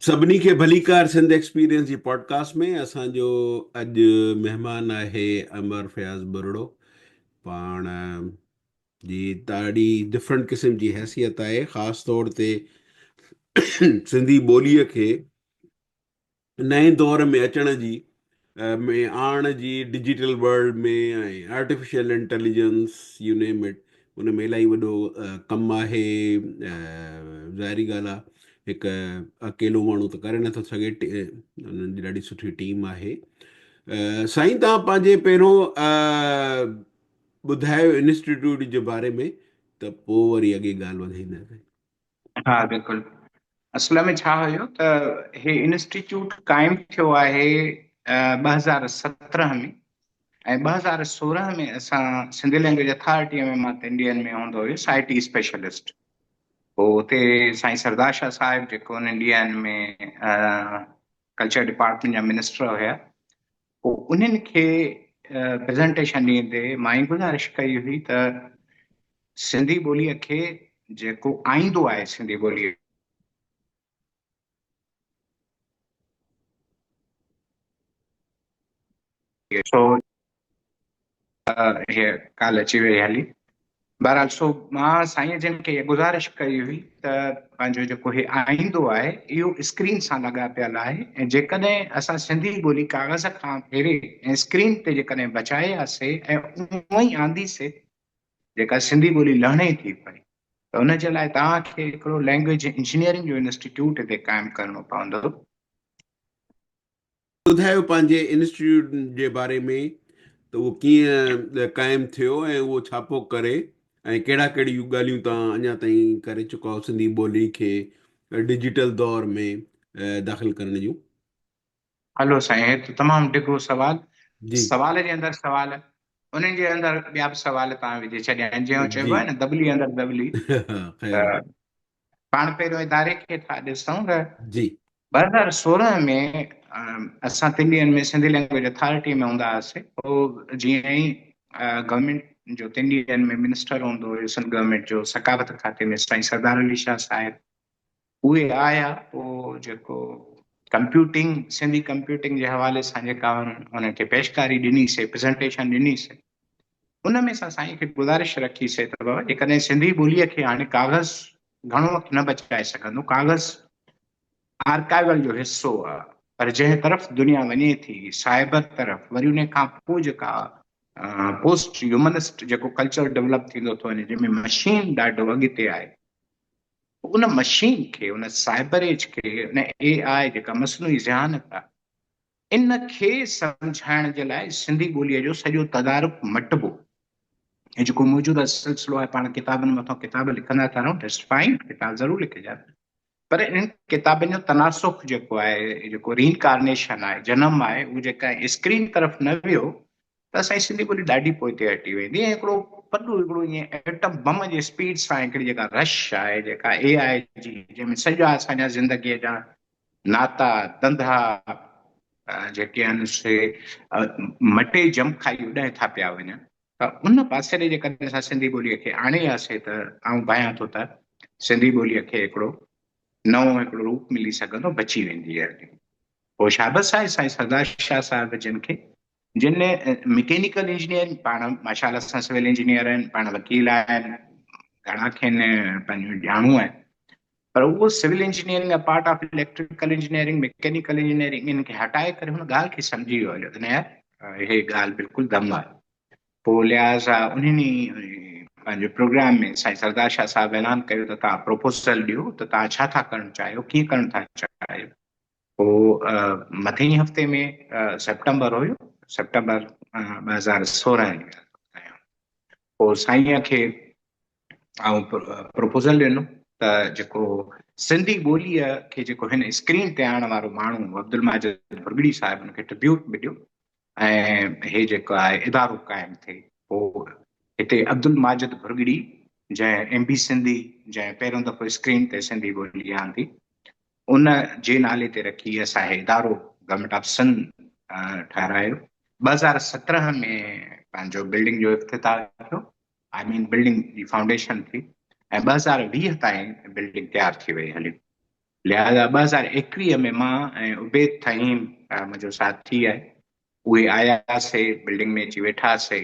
سڀني کي ڀليڪار سنڌ ايڪسپيرينس جي پوڊڪاسٽ ۾ اسان جو اڄ مهمان آهي امر فياض ٻرڙو. پاڻ جي ڏاڍي ڊفرنٽ قسم جي حيثيت آهي، خاص طور تي سنڌي ٻوليء کي نئين دور ۾ اچڻ جي ۾ آڻڻ جي digital world ۾ ۽ artificial intelligence you name it ان ۾ الاهي وڏو ڪم آهي. ظاهري ڳالهه آهي هڪ اڪيلو ماڻهو ته ڪري نٿو سگهي، انهن جي ڏاڍي سٺي ٽيم آهي. سائين توهان پنهنجي پهريون ٻڌايو انسٽيٽيوٽ جي باري ۾ ته پوء وري اڳي ڳالهه وڌائينداسين. ها بلڪل، اصل ۾ ڇا هيو ته هي انسٽيٽيوٽ قائم ٿيو آهي 2017 ۾ ۽ 2016 ۾ اسان سنڌي لينگويج اٿارٽيء ۾ مان تن ڏينهن ۾ هوندو هيس آء ٽي اسپيشلسٽ. پوء اتي سائين سردار شاهه صاحب جيڪو انهن ڏينهن ۾ ڪلچر ڊپارٽمينٽ جا منسٽر هيا، پوء انهن کي پريزنٽيشن ڏيندي مان ئي گذارش ڪئي هئي ته سنڌي ٻوليء کي جيڪو آئيندو آهي سنڌي ٻوليء سو هيء ڪالهه اچي وئي هلي. بهرحال سو مان سائينء جن کي اها گذارش ڪئي هئي ته پنهنجو جيڪو هي آئيندو آهي اهو اسڪرين سان لاڳاپيل آهي ۽ جيڪڏهن اسان سنڌي ٻولي ڪاغذ کان ڦيري ۽ اسڪرين تي جيڪڏهن بچائي آسي ۽ اونئن ئي آندي سي جيڪا سنڌي ٻولي لهڻي ٿي پئي ته ان جي لاء توهان کي هڪڙو لينگويج انجنيئرنگ جو انسٽيٽيوٽ هتي قائم ڪرڻو پوندو. ٻڌايو پنهنجي انسٽيٽيوٽ جي باري ۾ ته اهو ڪيئن قائم ٿيو ۽ اهو ڇا پيو ڪري ۽ ڪهڙا ڪهڙيون ڳالهيون توهان اڃا تائين ڪري چڪا آهيو سنڌي ٻولي کي ڊجيٽل دور ۾ داخل ڪرڻ جون. هلو سائين هي ته تمام ڊگهو سوال، جي. سوال جي اندر سوال، انهن جي اندر ٻيا به سوال توهان وجهي ڇڏيا آهن، جيئن چئبو آهي نه دٻلي اندر دٻلي. خير. ته پاڻ پهريون اداري کي ٿا ڏسون ته جي. 2016 ۾ اسان تن ڏينهن ۾ سنڌي لينگويج اٿارٽي ۾ هوندا هئاسي، پوء جيئن ئي گورنمينٽ جو تن ڏينهن ۾ منسٽر هوندو هيو سنڌ گورنمينٽ جو ثقافت کاتي ۾ سائين سردار علي شاهه صاحب، اهي آيا پوء جيڪو ڪمپيوٽنگ سنڌي ڪمپيوٽنگ جي حوالي سان جيڪا انهن کي پيشڪاري ڏني سي، پريزنٽيشن ڏني سي، ان ۾ اسان سائين کي گذارش رکي سي ته بابا جيڪڏهن سنڌي ٻوليء کي هاڻي ڪاغذ گهڻو وقت نه بچائي سگهندو، ڪاغذ آرڪائيول جو حصو آ، پر جنهن طرف دنيا وڃي ٿي سائبر طرف، وري ان کان پوء جيڪا پوسٽ هيومنسٽ جيڪو ڪلچر ڊولپ ٿيندو ٿو وڃي جنهن ۾ مشين ڏاڍو اڳتي آهي، ان مشين کي، ان سائبر ايج کي، ان اي آء جيڪا مصنوعي ذهانت آ، ان کي سمجهائڻ جي لاء سنڌي ٻوليء جو سڄو تدارڪ مٽبو. هي جيڪو موجوده سلسلو آهي، پاڻ ڪتابن مٿان ڪتاب لکندا ٿا رهون، that's fine, ڪتاب ضرور لکجن، پر انهن ڪتابن جو تناسخ جيڪو آهي، جيڪو رينڪارنيشن آهي، جنم آهي، اهو جيڪا اسڪرين طرف نه ويو ته اسان جي سنڌي ٻولي ڏاڍي پوئتي هٽي ويندي ۽ هڪڙو وڏو هڪڙو ائين ايٽم بم جي اسپيڊ سان هڪڙي جيڪا رش آهي جيڪا اي آء جي جنهن ۾ سڄا اسان جا زندگيء جا ناتا ڌنڌا جيڪي آهن سي مٽي جمپ کائي اڏائين ٿا پيا وڃن ته ان پاسي ڏي جيڪڏهن اسان سنڌي ٻوليء کي آڻي آسي ته آئون ڀانيان ٿو ته سنڌي ٻوليء کي هڪڙو نئون هڪڙو روپ ملي سگهندو، بچي ويندي. پوء شابس آهي سائين سردار شاهه صاحب جن کي جن مڪينيڪل انجنيئرنگ پاڻ ماشاء الله سان سول انجنيئر آهن، پاڻ وڪيل آهن، گهڻا کين پنهنجون ڄاڻون آهن، پر اهو civil engineering part of electrical engineering mechanical engineering ان کي هٽائي ڪري هن ڳالهه کي سمجهي ويو هليو ته نه يار هي ڳالهه بلڪل دم آهي. پوء لهٰذا انهن ئي پنهنجي پروگرام ۾ سائين سردار شاهه صاحب اعلان ڪيو ته توهان پروپوزل ڏيو ته توهان ڇا ٿا ڪرڻ چاهيو، ڪيئن ڪرڻ ٿا چاهيو. پوء مٿئين هفتي ۾ سيپٽمبر هيو، سيپٽمبر 2016 جي ڳالهه ٿو ٻڌايان. پوء سائينء کي آئون پروپوزل ڏنو ته جيڪو سنڌي ٻوليء کي جيڪو هن اسڪرين تي آڻڻ وارو ماڻهو عبدالماجد ڀرڳڙي صاحب ان کي ٽربيوٽ به ڏيو ۽ هي جيڪو آهي ادارو قائم ٿئي. پوء هتي عبدالماجد ڀرڳڙي جنهن ايم بي سنڌي جنهن پهريون دفعو اسڪرين تي سنڌي ٻولي آندي ان جي نالي تي رکي اسان هي ادارو گورنمينٽ آف سنڌ ٺهرايو. 2017 ۾ پنهنجو بلڊنگ جو افتتاح ٿيو، آء مين بلڊنگ جي فائونڊيشن ٿي ۽ 2020 تائين بلڊنگ تيار ٿي وئي هلي. لهٰذا 2021 ۾ مان ۽ عبيد ٿهيم منهنجو ساٿي آهي، اهي آياسي، بلڊنگ ۾ اچي ويٺاسي.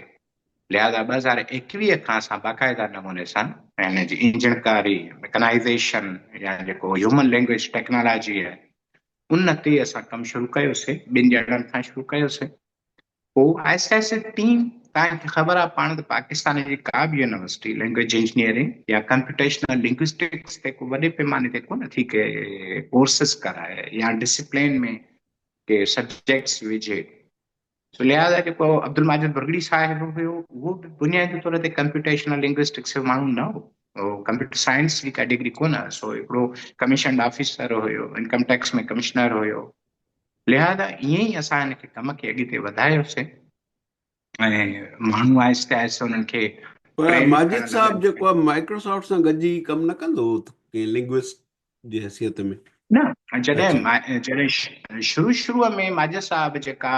لهٰذا 2021 کان اسان باقاعده نموني سان هن جي انجڻڪاري، ميڪنائيزيشن يا جيڪو هيومن لينگويج ٽيڪنالاجي آهي، ان تي اسان ڪم شروع ڪيوسي. ٻن ڄڻن کان شروع ڪيوسي. پوء آهستي آهستي ٽيم، توهان کي خبر آهي پاڻ ته پاڪستان جي ڪا به يونيورسٽي لينگويج انجنيئرنگ يا ڪمپيوٽيشنل لنگوسٽڪس تي ڪو وڏي پيماني تي ڪونه ٿي ڪي ڪورسز ڪرائي يا ڊسپلين ۾ ڪي سبجيڪٽس وجهي. سو لهٰذا جيڪو عبدالماجد ڀرڳڙي صاحب هيو اهو به بنيادي طور تي ڪمپيوٽيشنل لنگوسٽڪس جو ماڻهو نه هو، هو ڪمپيوٽر سائنس جي ڪا ڊگري ڪونه هئس، هو هڪڙو ڪميشنڊ آفيسر هيو، انڪم ٽيڪس ۾ ڪمشنر هيو. لهٰذا ائين ئي اسان هن کي ڪم کي اڳتي وڌايوسين ۽ ماڻهو آهستي آهستي انهن کي پر ٽرين ماجد ڪرڻ لڳا. صاحب جيڪو آهي مائڪروسافٽ سان گڏجي ڪم نه ڪندو هو ڪنهن لنگوسٽ جي حيثيت ۾؟ نه، جڏهن جڏهن شروع شروع ۾ ماجد صاحب جيڪا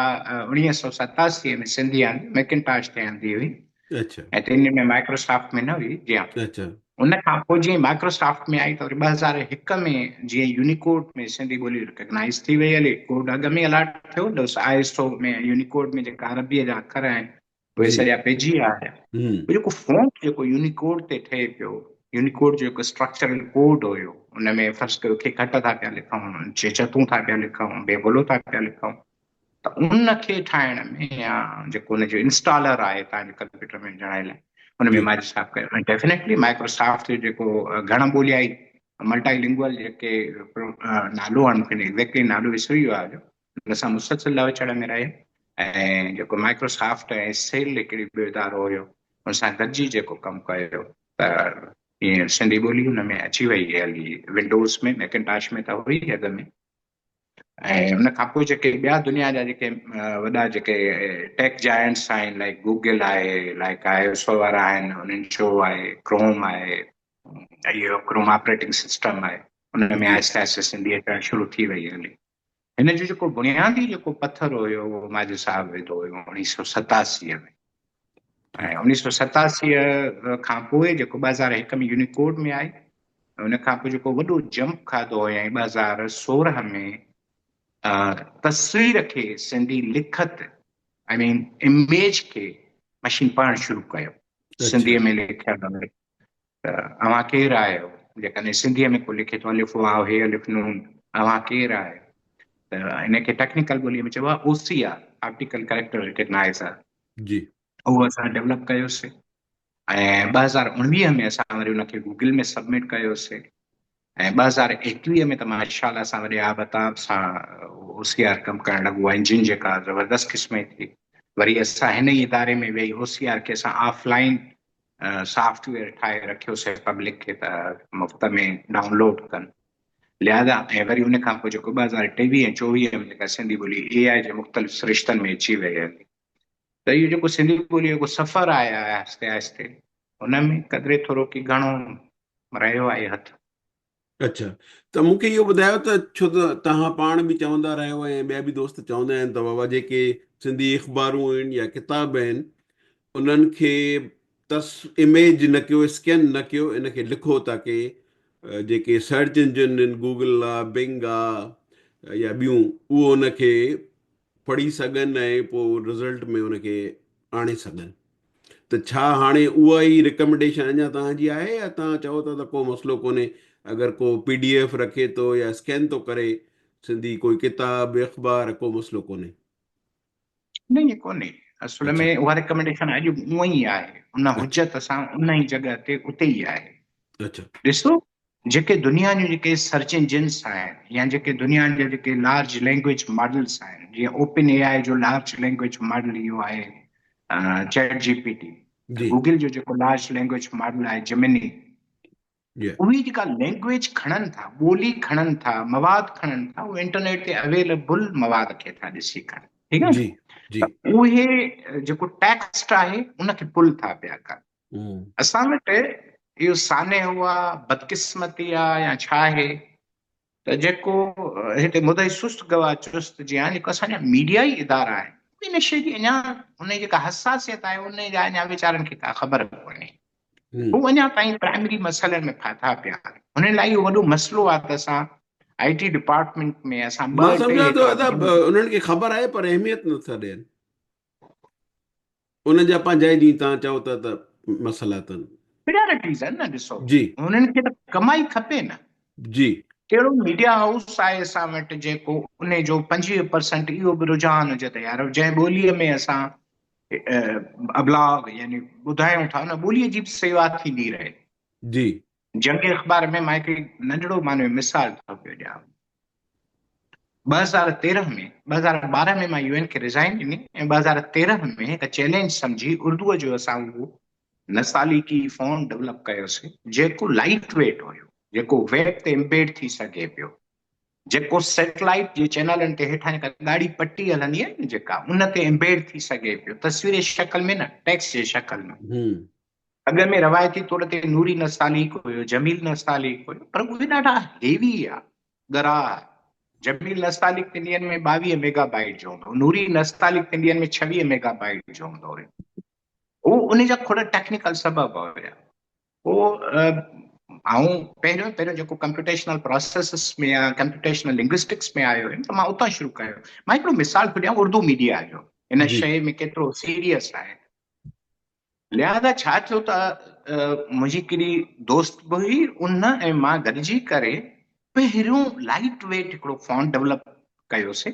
1987 ۾ سنڌي آندي ميڪنٽاش تي آندي هئي ۽ تن ۾ مائڪروسافٽ ۾ نه هئي. جي ها، ان کان پوء جيئن مائڪروسافٽ ۾ آئي ته وري 2001 ۾ جيئن يونيڪوڊ ۾ سنڌي ٻولي ريڪگنائز ٿي وئي هلي. ڪوڊ اڳ ۾ الاٽ ٿيو ڏس I S O ۾ Unicode ۾ جيڪا عربيء جا اکر آهن اهي سڄا پئجي ويا هيا. جيڪو فونٽ جيڪو يونيڪوڊ تي ٺهي پيو، يونيڪوڊ جو هڪ اسٽرڪچرل ڪوڊ هيو، ان ۾ فرض ڪيو کي کٽ ٿا پيا لکون، چيچتون ٿا پيا لکون، بيبلو ٿا پيا لکون، ته ان کي ٺاهڻ ۾ يا جيڪو ان جو انسٽالر آهي توهان جي ڪمپيوٽر ۾ وجهڻ لاء ان ۾ ماجد صاحب ڪيو ۽ ڊيفينيٽلي مائڪروسافٽ جو جيڪو گهڻ ٻوليائي ملٽائي لنگوئل جيڪي نالو هاڻي مونکي ايگزيڪٽلي نالو وسري ويو آهي ان سان مسلسل لهه چڙهه ۾ رهيو ۽ جيڪو مائڪروسافٽ ۽ سيل هڪڙي ٻيو ادارو هيو ان سان گڏجي جيڪو ڪم ڪيو ته ائين سنڌي ٻولي ان ۾ اچي وئي هلي ونڊوز ۾ ميڪنٽاش ۾ ته هئي اڳ ۾ ۽ ان کان پوء جيڪي ٻيا دنيا جا جيڪي وڏا جيڪي ٽيڪ جائنٽس آهن لائڪ گوگل آهي، لائڪ I S او وارا آهن، انهن شو آهي، ڪروم آهي، اهو ڪروم آپريٽنگ سسٽم آهي، ان ۾ آهستي آهستي سنڌي اچڻ شروع ٿي وئي هلي. هن جو جيڪو بنيادي جيڪو پٿر هيو اهو ماجد صاحب وڌو هيو 1987 ۾، ۽ 1987 کان پوء جيڪو 2001 ۾ يونيڪوڊ ۾ آئي، ان کان پوء جيڪو وڏو جمپ کاڌو هيائين 2016 ۾ تصوير کي سنڌي لکت آئي مين اميج کي مشين پڙهڻ شروع ڪيو سنڌيء ۾ لکيل ته اوهان ڪير آهيو؟ جيڪڏهن سنڌيء ۾ ڪو لکي ٿو الف واو هي الف نون اوهان ڪير آهيو؟ ته ان کي ٽيڪنيڪل ٻوليء ۾ چئبو آهي O C R, optical character recognizer. جي. اهو اسان ڊيولپ ڪيوسي ۽ 2019 ۾ اسان وري ان کي گوگل ۾ سبمٽ ڪيوسي ۽ 2021 ۾ ته ماشاء الله اسان وڏي آب تاب سان او سي آر ڪم ڪرڻ لڳو. انجن جيڪا زبردست قسم جي ٿي. وري اسان هن ئي اداري ۾ ويهي او سي آر کي اسان آف لائن سافٽ ويئر ٺاهي رکيوسي پبلڪ کي ته مفت ۾ ڊائونلوڊ ڪن. لهذا ۽ وري ان کان پوء جيڪو 2023 ۽ 24 ۾ جيڪا سنڌي ٻولي اي آء جي مختلف سرشتن ۾ اچي وئي آهي ته اهو جيڪو سنڌي ٻوليء جو جيڪو سفر آهي آهستي آهستي ان ۾ قدري ٿورو ڪي گهڻو رهيو آهي هٿ. اڇا ته مون کي اهو ٻڌايو ته ڇو ته توهان پاڻ به چوندا رهيو ۽ ٻيا به دوست چوندا آهن ته بابا جيڪي سنڌي اخبارون آهن يا ڪتاب آهن انهن کي تس اميج نه ڪيو اسڪين نه ڪيو ان کي لکو تاڪي جيڪي سرچ انجن آهن گوگل آ بنگ آ يا ٻيون اهو ان کي پڙهي سگهن ۽ پوء رزلٽ ۾ ان کي آڻي سگهن ته ڇا هاڻي اها ئي ريڪمينڊيشن اڃا توهان جي آهي يا توهان چئو ٿا ته ڪو مسئلو ڪونهي اگر ڪو پي ڊي ايف رکي ٿو يا اسڪين ٿو ڪري سنڌي ڪوئي ڪتاب اخبار ڪو مسئلو ڪونهي؟ نه ائين ڪونهي اصل ۾ اها ريڪمينڊيشن اڄ به اونئن ئي آهي ان حجت سان ان ئي جڳهه تي اتي ئي آهي. ڏسو جيڪي دنيا جون جيڪي سرچ انجنس آهن يا جيڪي دنيا جا جيڪي لارج لينگويج ماڊلس آهن جيئن اوپن اي آء جو لارج لينگويج ماڊل اهو آهي چيٽ جي پي ٽي، گوگل جو جيڪو لارج لينگويج ماڊل آهي جمني، اهي جيڪا لينگويج کڻن ٿا، ٻولي کڻن ٿا، مواد کڻن ٿا، اهو انٽرنيٽ تي اويليبل مواد کي ٿا ڏسي کڻن، ٺيڪ آهي نه؟ ته اهي جيڪو ٽيڪسٽ آهي ان کي پل ٿا پيا ڪن. اسان وٽ اهو سانحو آ، بدقسمتي آ يا ڇا آهي ته جيڪو هتي مدعي سست گواهه چست جيان جيڪو اسان جا ميڊيائي ادارا آهن ان شيء جي اڃا ان جي جيڪا حساسيت آهي ان جا اڃا ويچارن کي ڪا خبر ڪونهي. هو اڃا تائين پرائمري مسئلن ۾ ڦاٿا پيا آهن. هنن لاء اهو وڏو مسئلو آهي ته اسان آء ٽي ڊپارٽمينٽ ۾ اسان مان ٻه ٽي سمجهان ٿو هڪڙا ادا ماڻهو. انهن کي خبر آهي پر اهميت نٿا ڏين. انهن جا پنهنجا ئي جيئن توهان چئو ٿا ته مسئلا اٿن. پريارٽيز آهن نه ڏسو. جي. هنن کي ته ڪمائي کپي نه. جي. ڪهڙو ميڊيا هائوس آهي اسان وٽ جيڪو ان جو 25% اهو به رجحان هجي ته يار جنهن ٻوليء ۾ اسان ابلاغ يعني ٻڌايون ٿا ان ٻوليء جي به سيوا ٿيندي رهي. جي. جنگ اخبار ۾ مان هڪڙي ننڍڙو معنيٰ مثال ٿو پيو ڏيان. 2013 ۾ 2012 ۾ مان يو اين کي ريزائن ڏني ۽ 2013 ۾ هڪ چئلينج سمجهي اردوء جو اسان اهو نستعليقي فونٽ ڊولپ ڪيوسين جيڪو لائيٽ ويٽ هيو، جيڪو ويب تي امبيڊ ٿي سگهي پيو، جيڪو سيٽلائيٽ جي چينلن تي هيٺان جيڪا ڳاڙهي پٽي هلندي آهي نه جيڪا ان تي امبيڊ ٿي سگهي پيو، تصويري شڪل ۾ نه ٽيڪسٽ جي شڪل ۾. اڳ ۾ روايتي طور تي نوري نستعليق هيو، جميل نستعليق هيو، پر اهي ڏاڍا هيوي هيا، ڳرا هيا. جميل نستعليق تن ڏينهن ۾ 22 ميگا بائيٽ جو هوندو هو، نوري نستعليق تن ڏينهن ۾ 26 ميگا بائيٽ جو هوندو هيو. هو ان جا کوڙ ٽيڪنيڪل سبب هيا. پوء آئون پهريون پهريون جيڪو ڪمپيوٽيشنل پراسيسز ۾ يا ڪمپيوٽيشنل لنگوسٽڪس ۾ آيو هيم ته مان اتان شروع ڪيو. مان هڪڙو مثال ٿو ڏيان اردو ميڊيا جو، ان شيء ۾ ڪيترو سيريس آهي. لهذا ڇا ٿيو ته منهنجي هڪڙي دوست به هئي ان ۽ مان گڏجي ڪري پهريون لائيٽ ويٽ هڪڙو فونٽ ڊولپ ڪيوسي.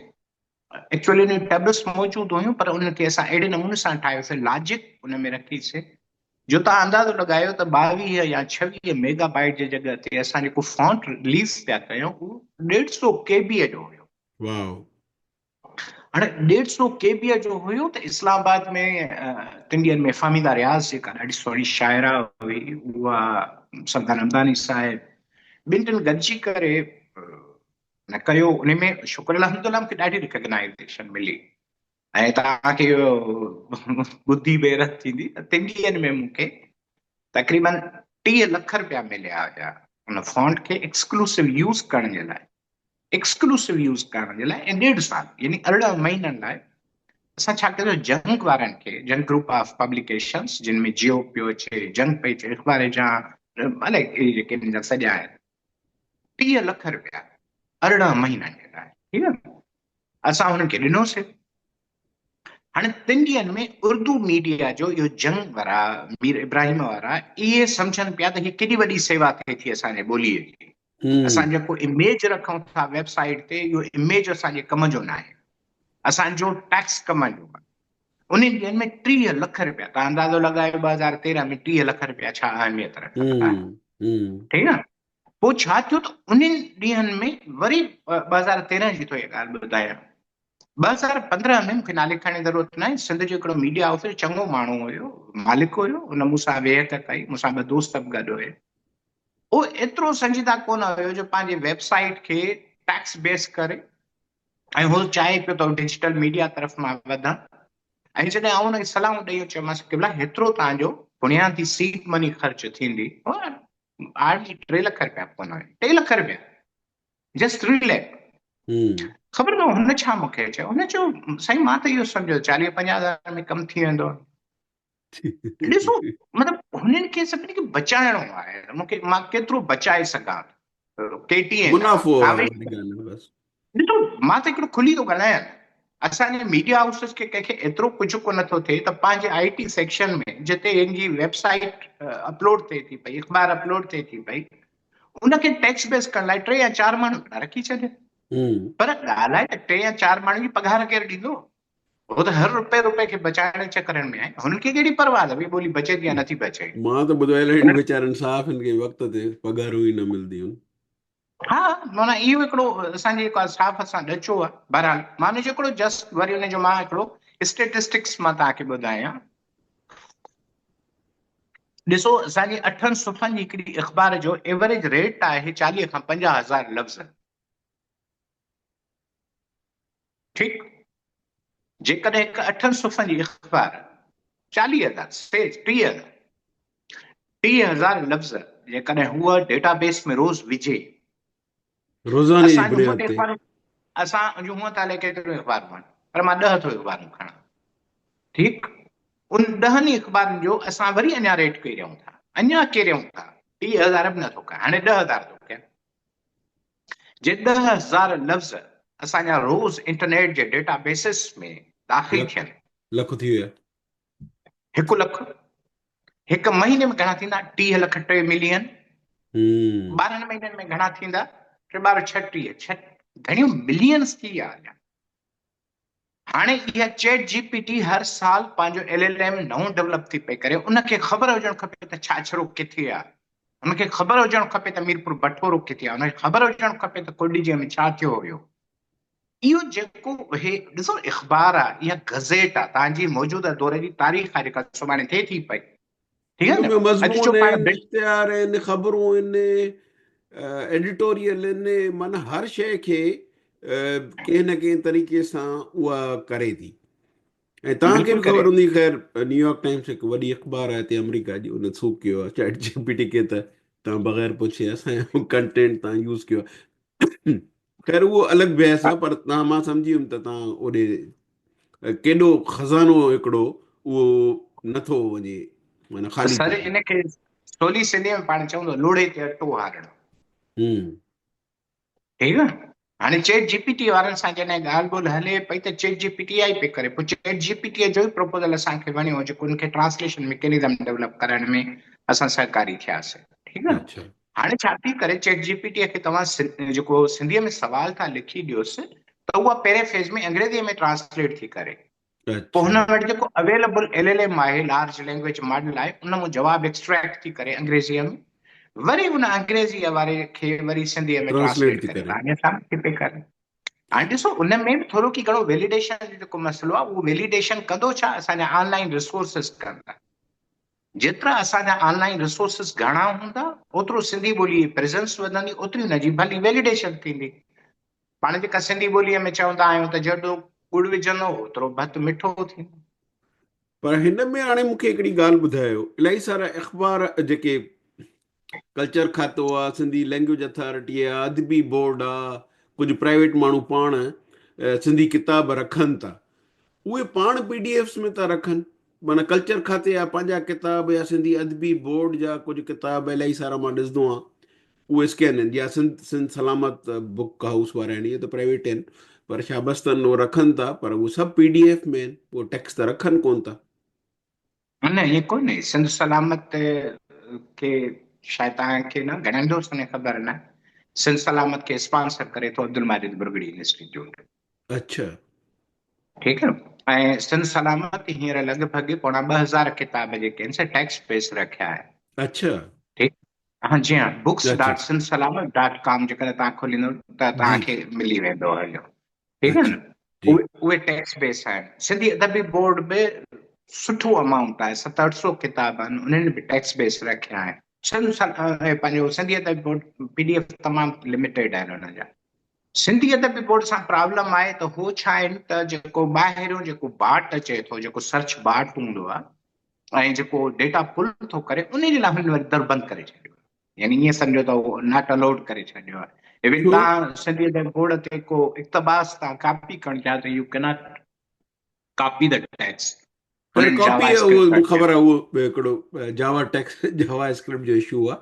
ايڪچوئلي ان ٽيبلس موجود هيون پر ان کي اسان اهڙي نموني سان ٺاهيوسي لاجڪ ان ۾ رکيسي جو تان اندازو لڳايو ته 22 يا 26 ميگا بائيٽ جي جڳهه تي اسان جيڪو فونٽ رليز پيا ڪيون اهو ڏيڍ سو ڪي بي جو هيو. واو. هاڻي ڏيڍ سو ڪي بي جو هيو ته اسلام آباد ۾ تن ڏينهن ۾ فهميده رياض جيڪا ڏاڍي سهڻي شاعره هئي اها سردار همداني صاحب ٻن ٽن گڏجي ڪري نه ڪيو. ان ۾ شڪر الحمدلله مونکي ڏاڍي ريڪگنائيزيشن ملي ۽ توهان کي اهو ٻڌي به حيرت ٿيندي ته تن ڏينهن ۾ مونکي تقريبن 30 لک روپيا مليا هيا ان فونٽ کي ايڪسڪلوسو يوز ڪرڻ جي لاء. ايڪسڪلوسو يوز ڪرڻ جي لاء ۽ ڏيڍ سال يعني 18 مهينن لاء اسان ڇا ڪيو جنگ وارن کي جنگ گروپ آف پبليڪيشنس جن ۾ جيو پيو اچي جنگ پئي اچي اخبار جهان الائي اهي جيڪي انهن جا سڄا آهن 30 لک روپيا 18 مهينن جي لاء ٺيڪ آهي اسان انهن کي ڏنوسي. هاڻي تن ڏينهن ۾ اردو ميڊيا جو اهو جنگ وارا مير ابراهيم وارا اهي سمجهن پيا ته هي ڪيڏي وڏي سيوا ٿئي ٿي اسان جي ٻوليء جي. اسان جيڪو اميج رکون ٿا ويب سائيٽ تي اهو اميج اسان جي ڪم جو ناهي، اسان جو ٽيڪس ڪم جو آهي. انهن ڏينهن ۾ 30 لک رپيا، تان اندازو لڳايو 2013 ۾ 30 لک رپيا ڇا اهميت رکندا. ٺيڪ آهي. پوء ڇا ٿيو ته انهن ڏينهن ۾ وري 2013 جي ٿو اها ڳالهه ٻڌايان. 2015 ۾ مونکي نالي کڻڻ جي ضرورت ناهي، سنڌ جو هڪڙو ميڊيا هائوس جو چڱو ماڻهو هيو، مالڪ هيو، ان مون سان ويهڪ ڪئي، مون سان ٻه دوست به گڏ هيا. هو ايترو سنجيده ڪونه هيو جو پنهنجي ويب سائيٽ کي ٽيڪس بيس ڪري ۽ هو چاهي پيو ته ڊجيٽل ميڊيا طرف مان وڌان ۽ جڏهن آئون هن کي صلاحون ڏئي چيومانس قبلا هيترو توهان جو بنيادي سيڊ مني خرچ ٿيندي، هارڊلي 3 لک رپيا ڪونه هيا، 3 لک رپيا جسٽ 3 ليک. خبر نه هن ڇا مون کي چيو، هن چيو سائين مان ته اهو سمجهيو 40 50 هزار ۾ ڪم ٿي ويندو. ڏسو مطلب هنن کي سڀني کي بچائڻو آهي، مون کي مان ڪيترو بچائي سگهان ٿو. ڪي ٽي اين منافعو آهي وڏي ڳالهه بس. ڏسو مان ته هڪڙو کلي ٿو ڳالهايان، اسان جي ميڊيا هائوسز کي ڪنهن کي ايترو ڪجهه ڪونه ٿو ٿئي ته پنهنجي آء ٽي سيڪشن ۾ جتي هن جي ويب سائيٽ اپلوڊ ٿئي ٿي پئي، اخبار اپلوڊ ٿئي ٿي پئي، ان کي ٽيڪس بيس ڪرڻ لاء ٽي يا چار ماڻهو هڪڙا رکي ڇڏين. پر ڳالهه آهي ته ٽي يا چار ماڻهن جي پگهار ڪير ڏيندو؟ هو ته هر رپئي رپئي کي بچائڻ جي چڪرن ۾ آهن. هنن کي ڪهڙي پرواهه ته ڀئي ٻولي بچي ٿي يا نٿي بچي. مان ته ٻڌو آهي الائي ويچارن صحافين کي وقت تي پگهارون ئي نه ملنديون. ها معنيٰ اهو هڪڙو اسان جي جيڪو صحافت سان ڏچو آهي. بهرحال مان ان جو هڪڙو جسٽ وري ان جو مان هڪڙو اسٽيٽسٽڪس مان توهان کي ٻڌايان. ڏسو اسان جي اٺن صفحن جي هڪڙي اخبار جو ايوريج ريٽ آهي 40 کان 50 هزار لفظ. ٺيڪ جيڪڏهن هڪ اٺن صفحن جي اخبار 40 هزار سي 30 هزار 30 هزار لفظ جيڪڏهن هوء ڊيٽا بيس ۾ روز وجهي، روزاني جي بنياد تي، اسان جون هونء ته الائي ڪيتريون اخبارون آهن پر مان 10 ٿو اخبارون کڻان، ٺيڪ ان 10 ئي اخبارن جو اسان وري اڃا ريٽ ڪيريون ٿا، اڃا ڪيريون ٿا، 30 هزار به نٿو ڪيان، هاڻي 10 هزار ٿو ڪيان. جي 10,000 لفظ اسان جا روز انٽرنيٽ جي ڊيٽا بيسز ۾ داخل ٿين. لک ٿي ويا. هڪ لک. هڪ مهيني ۾ گهڻا ٿيندا؟ 30 لک 3 ملين. 12 مهينن ۾ گهڻا ٿيندا؟ ٽي ٻار ڇهه ٽيهه ڇهه گهڻيون ملينز ٿي ويا اڃا. هاڻي اها چيٽ جي پي ٽي هر سال پنهنجو ايل ايل ايم نئون ڊولپ ٿي پئي ڪري ان کي خبر هجڻ کپي ته ڇاڇرو ڪٿي آهي، ان کي خبر هجڻ کپي ته ميرپور بٺورو ڪٿي آهي، ان کي خبر هجڻ کپي ته ڪوڏيجي ۾ ڇا ٿيو هيو. اهو جيڪو هي ڏسو اخبار آهي، اها گزيٽ آهي، توهان جي موجوده دور جي تاريخ آهي جيڪا سڀاڻي ٿئي ٿي پئي. ٺيڪ آهي ان نه؟ ۾ اڄ مضمون جو پاڻ آهن، اشتهار آهن، خبرون آهن، ايڊيٽوريل آهن، معنيٰ هر شيء کي ڪنهن نه ڪنهن طريقي سان اها ڪري ٿي. ۽ توهان کي بلڪل به ڪري خبر هوندي، خير نيويارڪ ٽائمز هڪ وڏي اخبار آهي هتي آمريڪا جي، ان سو ڪيو آهي چيٽ جي پي ٽي کي ته توهان بغير پڇي اسان جو ڪنٽينٽ توهان يوز ڪيو آهي. خير اهو الڳ بحث آهي، پر توهان مان سمجهي ويم ته توهان اوڏي ڪيڏو خزانو هڪڙو اهو نٿو وڃي معنيٰ خالي سر ٿو ٿئي. ان کي سولي سنڌي ۾ پاڻ چئون ٿا لوڙهي تي اٽو هارڻ. ٺيڪ آ هاڻي چيٽ جي پي ٽي وارن سان جڏهن ڳالهه ٻولهه هلي پئي ته چيٽ جي پي ٽي آئي پئي ڪري پوء چيٽ جي پي ٽي جو ئي پروپوزل اسان کي وڻيو جيڪو ان کي ٽرانسليشن ميڪينزم ڊولپ ڪرائڻ ۾ اسان سهڪاري ٿياسين. ٺيڪ آ هاڻي ڇا ٿي ڪري چيٽ جي پي ٽي کي توهان جيڪو سنڌيء ۾ سوال ٿا لکي ڏيوس ته اها پهرين فيز ۾ انگريزيء ۾ ٽرانسليٽ ٿي ڪري پوء هن وٽ جيڪو اويليبل ايل ايل ايم آهي لارج لينگويج ماڊل آهي ان مان جواب ايڪسٽريڪٽ ٿي ڪري انگريزيء ۾ وري ان انگريزيء واري کي وري سنڌيء ۾ ٽرانسليٽ ٽرانسليٽ ٿي ڪري ڪري. توهان جي سامهون ٿي پئي ڪري. هاڻي ڏسو ان ۾ به ٿورو ڪي گهڻو ويليڊيشن جو جيڪو مسئلو آهي اهو ويليڊيشن ڪندو ڇا اسان جا آن لائين ريسورسز ڪندا. جيترا اسان جا آن لائين ريسورسز گهڻا هوندا اوترو سنڌي ٻولي جي پريزنس وڌندي اوتري ان جي ڀلي ويليڊيشن ٿيندي. پاڻ جيڪا سنڌي ٻوليء ۾ چوندا آهيون ته جيڏو ڳڙ وجهندو اوترو ڀت مٺو ٿيندو. پر هن ۾ هاڻي مون کي هڪڙي ڳالهه ٻڌايو الاهي سارا اخبار جيڪي ڪلچر کاتو آ، سنڌي لينگويج اٿارٽي آ، ادبي بورڊ آ، ڪجهه پرائيويٽ ماڻهو پاڻ سنڌي ڪتاب رکن ٿا اهي پاڻ پي ڊي ايفس ۾ ٿا رکن معنيٰ ڪلچر کاتي جا پنهنجا ڪتاب يا سنڌي ادبي بورڊ جا ڪجهه ڪتاب الاهي سارا مان ڏسندو آهيان اهي اسڪين آهن يا سنڌ سنڌ سلامت بڪ هائوس وارا آهن اهي ته پرائيويٽ آهن پر شابس اٿن اهي رکن ٿا پر اهي سڀ پي ڊي ايف ۾ آهن اهي ٽيڪس ته رکن ڪون ٿا. نه ائين ڪونهي سنڌ سلامت کي شايد توهان کي نه گهڻن دوستن کي خبر نه سنڌ سلامت کي اسپانسر ڪري ٿو عبدالماجد برگڙي انسٽيٽيوٽ. اڇا. ٺيڪ آهي ۽ سنڌ سلامت هينئر لڳ ڀڳ پوڻا 2000 ڪتاب جيڪي آهن سي ٽيڪس بيس رکيا آهن. اڇا. ٺيڪ ها جي ها books dot Sindh Salamat dot com جيڪڏهن توهان کوليندو ته توهان کي ملي ويندو هليو. ٺيڪ آهي نه اهي ٽيڪس بيس آهن. سنڌي ادبي بورڊ به سٺو امائونٽ آهي ست اٺ سو ڪتاب آهن انهن به ٽيڪس بيس رکيا آهن. سنڌ پنهنجو سنڌي ادبي بورڊ پي ڊي ايف تمام لميٽيڊ آهن انهن جا. سنڌي ادبي بورڊ سان پرابلم آهي ته هو ڇا آهن ته جيڪو ٻاهريون جيڪو باٽ اچي ٿو جيڪو سرچ باٽ هوندو آهي ۽ جيڪو ڊيٽا پل ٿو ڪري ان جي لاء هن وري در بند ڪري ڇڏيو آهي يعني ائين سمجهو ته هو not allowed ڪري ڇڏيو آهي ايون تان سنڌي ادبي بورڊ تي ڪو اقتباس تان ڪاپي ڪرڻ چاهيو ته you cannot copy the text. Per copy اهو مون خبر آهي اهو هڪڙو جاوا ٽيڪس جاوا اسڪرپٽ جو اشو آهي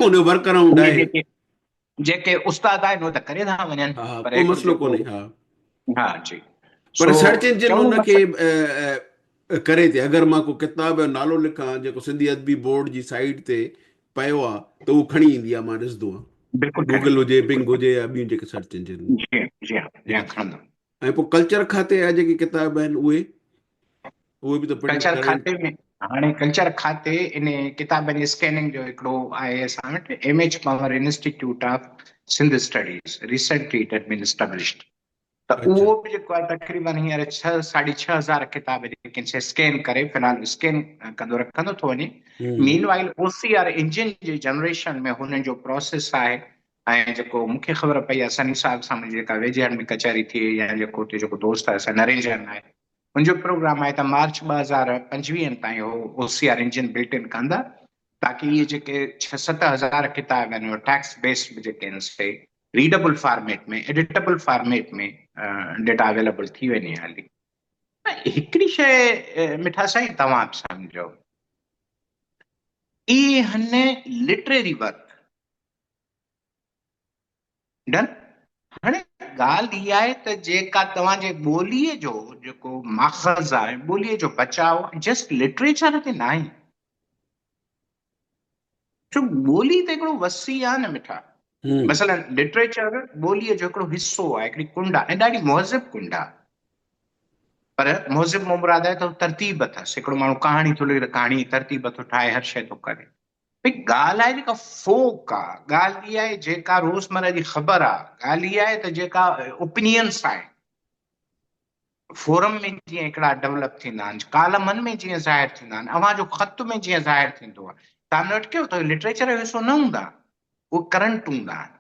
ان جو ورڪ اراؤنڊ آهي. جيڪي استاد آهن اهي ته ڪري ٿا وڃن پر ڪو مسئلو ڪونهي. ها ها جي پر سرچ انجن ان کي ڪري ٿي اگر مان ڪو ڪتاب جو نالو لکان جيڪو سنڌي ادبي بورڊ جي سائيٽ تي پيو آهي ته اهو کڻي ايندي آهي مان ڏسندو آهيان بلڪل گوگل هجي بنگ هجي يا ٻيون جيڪي سرچ انجن جي جي جي کڻندو ۽ پوء ڪلچر کاتي جا جيڪي ڪتاب آهن اهي اهي به ته پرنٽ ڪلچر کاتي ۾ هاڻي ڪلچر کاتي ان ڪتابن جي اسڪيننگ جو هڪڙو آهي اسان وٽ M H Panhwar institute of Sindh studies recently it had been established ته اهو به جيڪو آهي تقريبن هينئر ڇهه ساڍي ڇهه هزار ڪتاب جيڪي آهن سي اسڪين ڪري في الحال اسڪين ڪندو رکندو ٿو وڃي. مين وائل او سي آر انجن جي جنريشن ۾ هنن جو پروسيس آهي ۽ جيڪو مون کي خبر پئي آهي سني صاحب سان منهنجي جيڪا ويجهڙ ۾ ڪچهري ٿي يا جيڪو اتي جيڪو دوست آهي سا نرينجن آهي ان جو پروگرام آهي ته مارچ 2025 تائين هو او C R engine built in ڪندا تاڪي اهي جيڪي ڇهه ست هزار ڪتاب آهن اهي ٽيڪس بيس به جيڪي آهن سي ريڊبل فارميٽ ۾ ايڊيٽبل فارميٽ ۾ ڊيٽا اويليبل ٿي وڃي هلي. هڪڙي شيء مٺا سائين توهان به سمجهو اهي هن لٽريري ورڪ. ڊن. هاڻي ڳالهه اها آهي ته جيڪا توهان جي ٻوليء جو جيڪو ماخذ آهي، ٻوليء جو بچاء جسٽ لٽريچر تي ناهي. ڇو ٻولي ته هڪڙو وسيع آهي نه مٺا. مثلا لٽريچر ٻوليء جو هڪڙو حصو آهي، هڪڙي ڪنڊ آهي ۽ ڏاڍي مهذب ڪنڊ آهي. پر مهذب مان مراد آهي ته ترتيب اٿس. هڪڙو ماڻهو ڪهاڻي ٿو لکي ته ڪهاڻي جي ترتيب ٿو ٺاهي، هر شيء ٿو ڪري. ڀئي ڳالهه آهي جيڪا فوڪ آ، ڳالهه اها آهي جيڪا روزمره جي خبر آ، ڳالهه اها آهي ته جيڪا اوپينينس آهن، فورم ۾ جيئن هڪڙا ڊولپ ٿيندا آهن، ڪالمن ۾ جيئن ظاهر ٿيندا آهن، اوهان جو خط ۾ جيئن ظاهر ٿيندو آهي. توهان نوٽ ڪيو ته لٽريچر جو حصو نه هوندا، اهي ڪرنٽ هوندا آهن.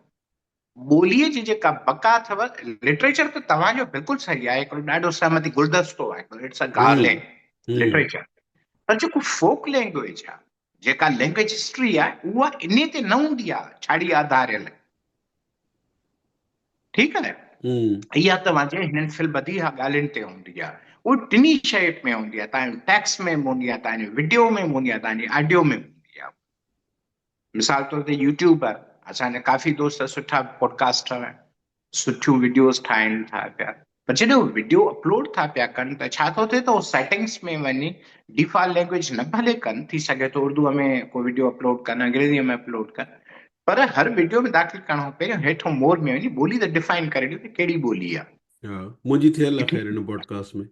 ٻوليء جي جيڪا بقا اٿو، لٽريچر ته توهان جو بلڪل صحيح آهي، هڪڙو ڏاڍو سهمتي گلدستو آهي، هڪڙو it's a garland literature, پر جيڪو فوڪ لينگويج آهي، جيڪا لينگويج هسٽري آهي، اها انهي تي نه هوندي آهي، ڇاڙي آڌاريل. ٺيڪ آهي، اها توهان جي هنن في البديهه ڳالهين تي هوندي آهي. اهو ٽنهي شيپ ۾ هوندي آهي، توهان جي ٽيڪسٽ ۾ به هوندي آهي، توهان جي وڊيو ۾ به هوندي آهي، توهان جي آڊيو ۾ به هوندي آهي. مثال طور تي يوٽيوب آهي، اسان جا ڪافي دوست سٺا پوڊڪاسٽر آهن، سٺيون وڊيوز ٺاهين ٿا پيا، پر جڏهن هو وڊيو اپلوڊ ٿا پيا ڪن ته ڇا ٿو ٿئي ته هو سيٽنگس ۾ وڃي ڊيفالٽ لينگويج نه ڀلي ڪن، ٿي سگهي ٿو اردو ۾ ڪو وڊيو اپلوڊ ڪن، انگريزي ۾ اپلوڊ ڪن، پر هر وڊيو ۾ داخل ڪرڻ کان پهريون هيٺون مور ۾ وڃي ٻولي ته ڊفائن ڪري ڏيو ته ڪهڙي ٻولي آهي. ها منهنجي ٿيل آهي خير هن پوڊڪاسٽ ۾.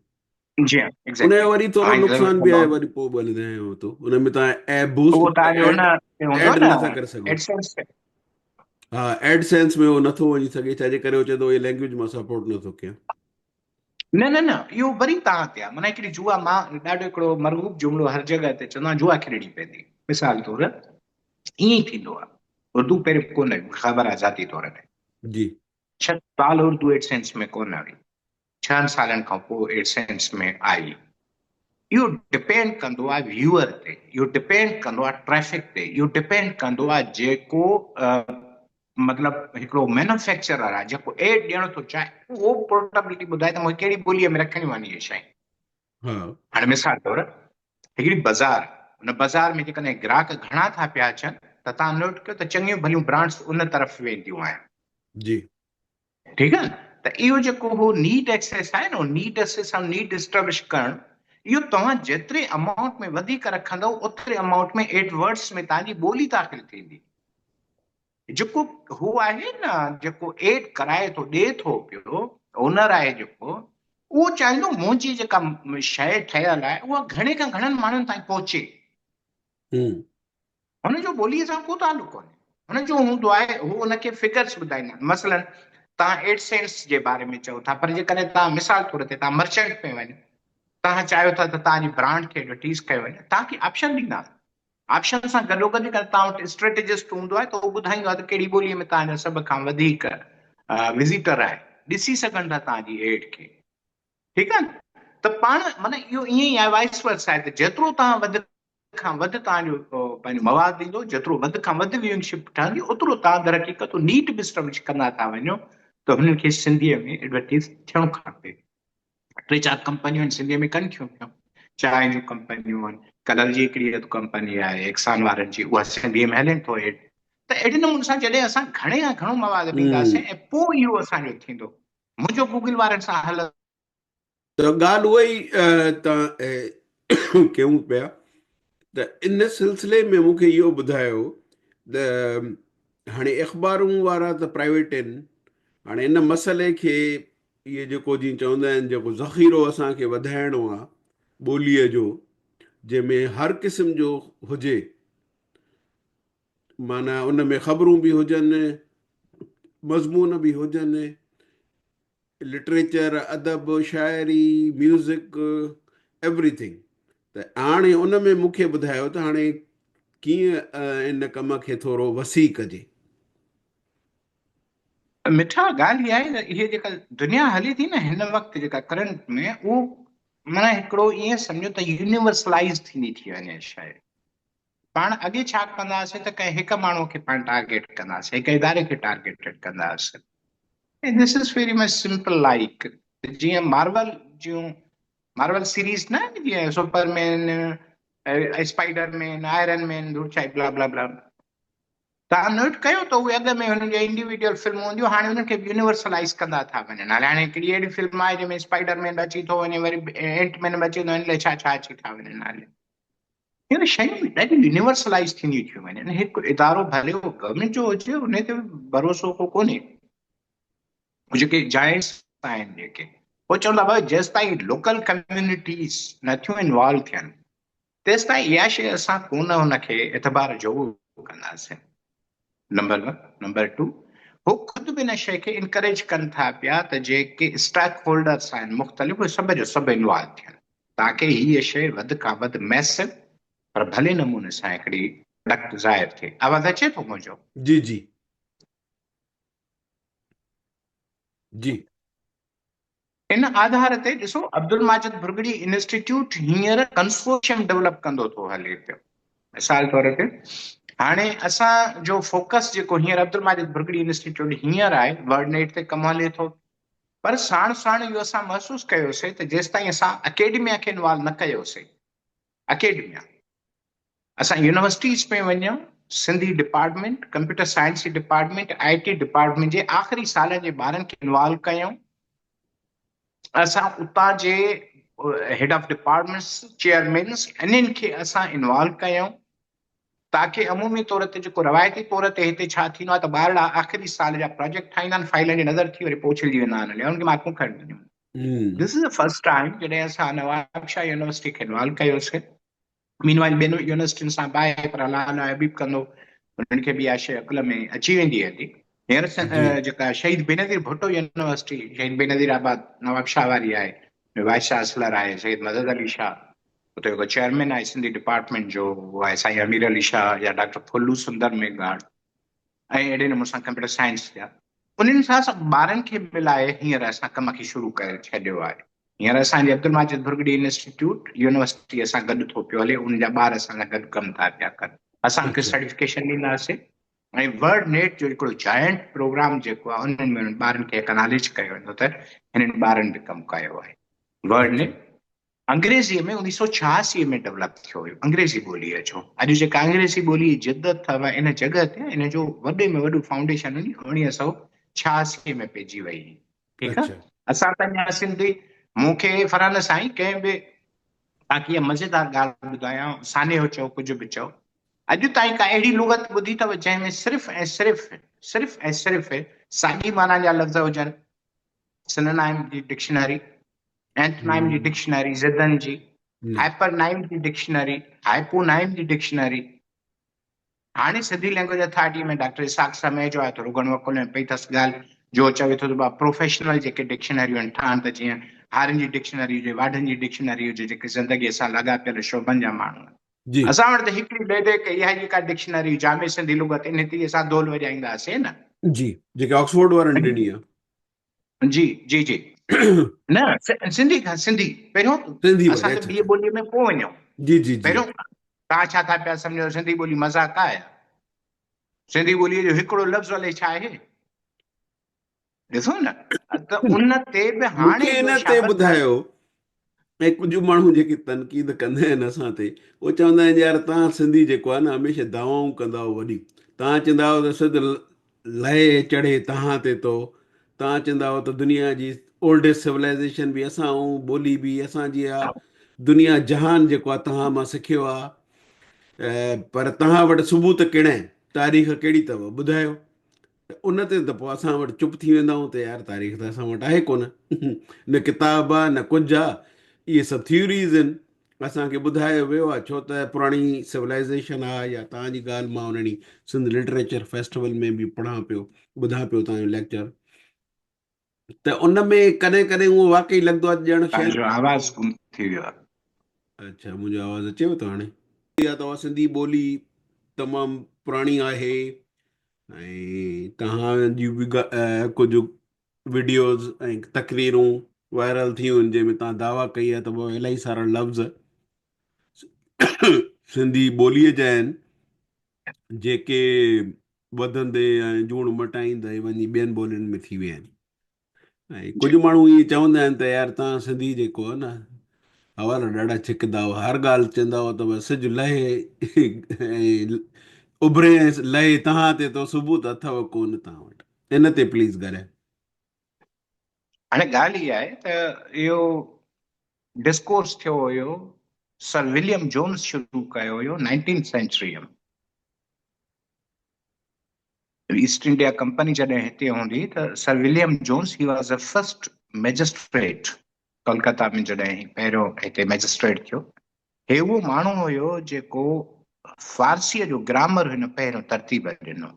جي ها ان ايگزيڪٽلي. جو وري ٿورو توهان انتظار نقصان به ڪندو آهي وري پوء ٻڌايانو ٿو ان ۾ توهان ايپ بوسٽ اهو توهان جو ايڊ نه هوندو ايڊ نه نٿا ڪري سگهو. ايڊسينس تي. ها ايڊ سينس ۾ اهو نٿو وڃي سگهي ڇا جي ڪري هو چئي ٿو هي لينگويج مان سپورٽ نٿو ڪيان. نه نه نه اهو وري توهان تي آهي معنيٰ هڪڙي جوا مان ڏاڍو هڪڙو مرغوب جملو هر جڳهه تي چوندو آهيان جوا کيڏڻي پوندي مثال طور ائين ئي ٿيندو آهي اردو پهريون ڪونه هئي خبر آهي ذاتي طور تي. جي. 6 سال اردو ايڊسينس ۾ ڪونه هئي. ڇهن سالن کان پوء ايڊسينس ۾ آئي. اهو ڊپينڊ ڪندو آهي ويوئر تي، اهو ڊپينڊ ڪندو آهي ٽريفڪ تي، اهو ڊپينڊ ڪندو آهي جيڪو مطلب هڪڙو مينوفيڪچرر آهي جيڪو ايڊ ڏيڻ ٿو چاهي اهو پورٽبلٽي ٻڌائي ته مونکي ڪهڙي ٻوليء ۾ رکڻيون آهن اهي شيون. هاڻي مثال طور هڪڙي بازار، ان بازار ۾ جيڪڏهن گراهڪ گهڻا ٿا پيا اچن ته توهان نوٽ ڪيو ته چڱيون ڀليون برانڊس ان طرف وينديون آهن. جي. ٺيڪ آهي ته اهو جيڪو هو نيٽ ايڪسيس آهي نه نيٽ ايڪسيس ۽ نيٽ اسٽيبلش ڪرڻ اهو توهان جيتري امائونٽ ۾ وڌيڪ رکندو اوتري امائونٽ ۾ ايڊ ورڊس ۾ توهان جي ٻولي داخل ٿيندي جيڪو هو آهي نه جيڪو ايڊ ڪرائي ٿو ڏي ٿو پيو اونر آهي جيڪو اهو چاهيندو منهنجي جيڪا شيء ٺهيل آهي اها گهڻي کان گهڻن ماڻهن تائين پهچي. هن جو ٻوليء سان ڪو تعلق ڪونهي. هن جو هوندو آهي، هو ان کي فگرس ٻڌائيندا آهن. مثلاً توهان ايڊسينس جي باري ۾ چئو ٿا، پر جيڪڏهن توهان مثال طور تي توهان مرچنٽ ۾ وڃو، توهان چاهيو ٿا ته توهان جي برانڊ کي ايڊورٽيز ڪيو وڃي، توهان کي آپشن ڏيندا. آپشن سان گڏوگڏ جيڪڏهن توهان وٽ اسٽريٽجسٽ هوندو آهي ته هو ٻڌائيندو آهي ته ڪهڙي ٻوليء ۾ توهان جا سڀ کان وڌيڪ وزيٽر آهن، ڏسي سگهن ٿا توهان جي ايڊ کي. ٺيڪ آهي نه؟ ته پاڻ معنيٰ اهو ائين ئي آهي وائس ورسا آهي ته جيترو توهان وڌ کان وڌ توهان جو پنهنجو مواد ايندو، جيترو وڌ کان وڌ ويوئنگ شپ ٺهندي اوترو توهان درحقيقت نيٽ به اسٽبلش ڪندا ٿا وڃو ته هنن کي سنڌيء ۾ ايڊورٽيز ٿيڻ کپي. ٽي چار ڪمپنيون آهن سنڌيء ۾ ڪن ٿيون پيون، چانهه جون ڪمپنيون آهن، ڪلر جي هڪڙي اڌ ڪمپني آهي ايڪسان وارن جي اها سنڌيء ۾ هلين ٿو ايڊ. ته اهڙي نموني سان جڏهن اسان گهڻي کان گهڻو مواد ڏينداسين ۽ پوء اهو اسان جو ٿيندو. منهنجو گوگل وارن سان هل. ته ڳالهه اها ئي تان ڪيون پيا ته ان سلسلي ۾ مون کي اهو ٻڌايو ته هاڻي اخبارون وارا ته پرائيويٽ آهن هاڻي ان مسئلي کي اهي جيڪو جيئن چوندا آهن جيڪو ذخيرو اسان کي وڌائڻو آهي ٻوليء جو جنهن ۾ هر قسم جو هجي معنيٰ ان ۾ خبرون به هجن مضمون به هجن لٽريچر، ادب، شاعري، ميوزڪ، ايوري ٿنگ ته هاڻي ان ۾ مون کي ٻڌايو ته هاڻي ڪيئن ان ڪم کي ٿورو وسيع ڪجي. مٺا ڳالهه اها آهي ته هيء جيڪا دنيا هلي ٿي نه هن وقت جيڪا ڪرنٽ ۾ اهو معنيٰ هڪڙو ائين سمجهو ته يونيورسلائيز ٿيندي ٿي وڃي شيء. پاڻ اڳي ڇا ڪندا هئاسين ته ڪنهن هڪ ماڻهوء کي پاڻ ٽارگيٽ ڪندا هئاسين، هڪ اداري کي ٽارگيٽيڊ ڪندا هئاسين. ۽ This is very much simple like جيئن مارول جون مارول سيريز نه آهن جيئن super man, spider man, iron man, ڌوڙ ڇائي بلا بلا بلا. توهان نوٽ ڪيو ته اهي اڳ ۾ هنن جا انڊيويڊيول فلمون هونديون هاڻي انهن کي به يونيورسلائيز ڪندا ٿا وڃن. هاڻي هاڻي هڪڙي اهڙي فلم آهي جنهن ۾ اسپائيڊر مين به اچي ٿو وڃي وري اينٽ مين به اچي ٿو وڃي الائي ڇا ڇا اچي ٿا وڃن. هاڻي هينئر شيون ڏاڍيون يونيورسلائيز ٿينديون ٿيون وڃن. هڪ ادارو ڀلي اهو گورنمينٽ جو هجي ان تي به ڀروسو ڪو ڪونهي. جيڪي جائنٽس آهن جيڪي هو چوندا ڀاء جيستائين لوڪل ڪميونٽيز نٿيون انوالو ٿين تيستائين اها شيء اسان ڪونه ان کي اعتبار جوڳو ڪنداسين. Number one. نمبر ٽو هو خود به ان شيء کي انڪريج ڪن ٿا پيا ته جيڪي اسٽاڪ هولڊرس آهن مختلف اهي سڀ جو سڀ انوالو ٿين تاڪه هيء شيء وڌ کان وڌ ميسو پر ڀلي نموني سان هڪڙي پراڊڪٽ ظاهر ٿئي. آواز اچي ٿو منهنجو؟ جي جي جي. ان آڌار تي ڏسو عبدالماجد ڀرڳڙي انسٽيٽيوٽ هينئر ڪنسورشيم ڊولپ ڪندو ٿو هلي پيو. مثال طور تي هاڻي اسان جو فوڪس جيڪو هينئر عبدالماجد ڀرڳڙي انسٽيٽيوٽ هينئر آهي ورڊ نيٽ تي ڪم هلي ٿو پر ساڻ ساڻ اهو اسان محسوس ڪيوسي ته جيستائين اسان اڪيڊميا کي انوالو نه ڪيوسي اڪيڊميا اسان يونيورسٽيز ۾ وڃون، سنڌي ڊپارٽمينٽ، ڪمپيوٽر سائنس جي ڊپارٽمينٽ، آء ٽي ڊپارٽمينٽ جي آخري سالن جي ٻارن کي انوالو ڪيون. اسان اتان جي هيڊ آف ڊپارٽمينٽس، چيئرمينس انهن کي اسان انوالو ڪيون تاڪه عمومي طور تي جيڪو روايتي طور تي هتي ڇا ٿيندو آهي ته ٻارڙا آخري سال جا پراجيڪٽ ٺاهيندا آهن، فائلن جي نظر ٿي وري پوء اڇلجي ويندا آهن انهن کي مارڪون کڻي ڏنيون. This is the first time جڏهن اسان نوابشاهه يونيورسٽي کي انوالو ڪيوسين. مين وائل ٻين يونيورسٽين سان به آهي پر الله الله حبيب ڪندو انهن کي به اها شيء عقل ۾ اچي ويندي هلي. هينئر جيڪا شهيد بينظير ڀٽو يونيورسٽي شهيد بينظير آباد نواب شاهه واري آهي ۾ وائيس چانسلر آهي سيد مدد علي شاهه اتي جيڪو چيئرمين آهي سنڌي ڊپارٽمينٽ جو اهو آهي سائين امير علي شاهه يا ڊاڪٽر ڦلو سندر ميگهواڙ ۽ اهڙي نموني سان ڪمپيوٽر سائنس جا انهن سان سڀ ٻارن کي ملائي هينئر اسان ڪم کي شروع ڪري ڇڏيو آهي. هينئر اسان جي عبدالماجد ڀرڳڙي انسٽيٽيوٽ يونيورسٽيء سان گڏ ٿو پيو هلي، ان جا ٻار اسان سان گڏ ڪم ٿا پيا ڪن. اسان ان کي سرٽيفڪيشن ڏينداسين ۽ ورلڊ نيٽ جو هڪڙو جائنٽ پروگرام جيڪو آهي انهن ۾ انهن ٻارن کي اڪناليج ڪيو ويندو ته هنن ٻارن به ڪم ڪيو آهي. ورلڊ نيٽ انگريزيء ۾ اوڻيهه سئو ڇهاسي ۾ ڊولپ ٿيو هيو انگريزي ٻوليء جو. اڄ جيڪا انگريزي ٻوليء جي جدت اٿو ان جڳهه تي ان جو وڏي ۾ وڏو فائونڊيشن 1986 ۾ پئجي وئي هئي. ٺيڪ آ اسان ته اڃا سنڌي مون کي فرحان سائين ڪنهن به توهان کي اها مزيدار ڳالهه ٻڌايان سانحو چئو ڪجهه به چئو اڄ تائين ڪا اهڙي لغت ٻڌي اٿو جنهن ۾ صرف ۽ صرف صرف ۽ صرف ساڳي معنيٰ جا لفظ هجن سنونائم جي ڊڪشنري اينٽونائم جي ڊڪشنري ضدن جي هائپرنائم جي ڊڪشنري هائپونائم جي ڊڪشنري هاڻي Sindhi language authority ۾ doctor Ishaq Samejo آهي ٿورو گهڻو عقل ۾ پئي اٿس ڳالهه جو چوي ٿو ته بابا پروفيشنل جيڪي ڊڪشنريون آهن ٺاهن ته جيئن هارين جي ڊڪشنري هجي واڍن جي ڊڪشنري هجي جيڪي زندگي سان لاڳاپيل شعبن جا ماڻهو آهن جي. اسان وٽ ته هڪڙي بي بيڪ اها جيڪا ڊڪشنري جامع سنڌي لغت ان تي اسان دول وڄائينداسين نه. جي جيڪا آڪسفورڊ وارن ڏني آهي. جي جي جي نه سنڌي کان سنڌي پهريون سنڌي اسان ته ٻي ٻولي ۾ پوء وڃون. جي جي جي پهريون توهان ڇا ٿا پيا سمجهو سنڌي ٻولي مذاق آهي؟ سنڌي ٻوليء جو هڪڙو لفظ الائي ڇا آهي؟ ڏسو نه ته ان تي به هاڻي مونکي ان تي ٻڌايو ۽ ڪجهه ماڻهو جيڪي تنقيد ڪندا آهن اسان تي اهي چوندا آهن يار توهان سنڌي جيڪو آهي نه هميشه دعوائون ڪندا آهيو وڏي توهان چوندا آهيو ته سنڌ لهي چڙهي توهان تي تو توهان چوندا آهيو ته دنيا جي اولڊيسٽ سولائزيشن به اسان آهيون ٻولي به اسان جي آهي دنيا جهان جيڪو آهي توهان مان سکيو آهي پر توهان وٽ ثبوت ڪهڙا آهن تاريخ ڪهڙي اٿو ٻڌايو ته ان تي ته پوء اسان وٽ چپ ٿي ويندا آهيون ته يار تاريخ ته اسان وٽ آهي ڪونه نه ڪتاب آ نه ڪجهه آ اهي سڀ ٿيوريز آهن اسان کي ٻڌايو ويو آ ڇو ته پراڻي سولائزيشن آ يا توهان جي ڳالهه مان ان ڏينهن سنڌ لٽريچر فيسٽيول ۾ به پڙهان پيو ٻڌان پيو توهان جو ليڪچر ته ان ۾ ڪڏهن ڪڏهن اهو واقعي لڳندو آهي ڄڻ توهان جو آواز گم ٿي ويو آهي. اڇا منهنجو آواز اچيو ٿو هاڻي؟ اها ته سنڌي ٻولي تمام پراڻي آهي ۽ توهان جون به ڪجهه وڊيوز ۽ تقريرون وائرل ٿيون آهن جنهن ۾ توهان دعويٰ ڪئي آهي ته الاهي سارا لفظ سنڌي ٻوليء جا آهن جيڪي وڌندي ۽ جوڻ مٽائيندي وڃي ٻين ٻولين ۾ ٿي ويا آهن ۽ ڪجهه ماڻهو ائين چوندا آهن ته يار توهان سنڌي جيڪو آهي نه حوالا ڏاڍا ڇڪندا هئا هر ڳالهه چوندا هئا ته بس سج لهي ۽ اڀري ۽ لهي توهان تي ٿو، ثبوت اٿئو ڪونه توهان وٽ. ان تي پليز ڳالهايو. هاڻي ڳالهه اها آهي ته اهو ڊسڪورس ٿيو هيو سر وليم جونز شروع ڪيو هيو نائنٽينٿ سينچريء ۾. ايسٽ انڊيا ڪمپني جڏهن هتي هوندي ته sir William Jones he was the first magistrate Calcutta ۾ جڏهن هي پهريون هتي مئجسٽريٽ ٿيو. هي اهو ماڻهو هيو جيڪو فارسيء جو گرامر هن پهريون ترتيب ڏنو.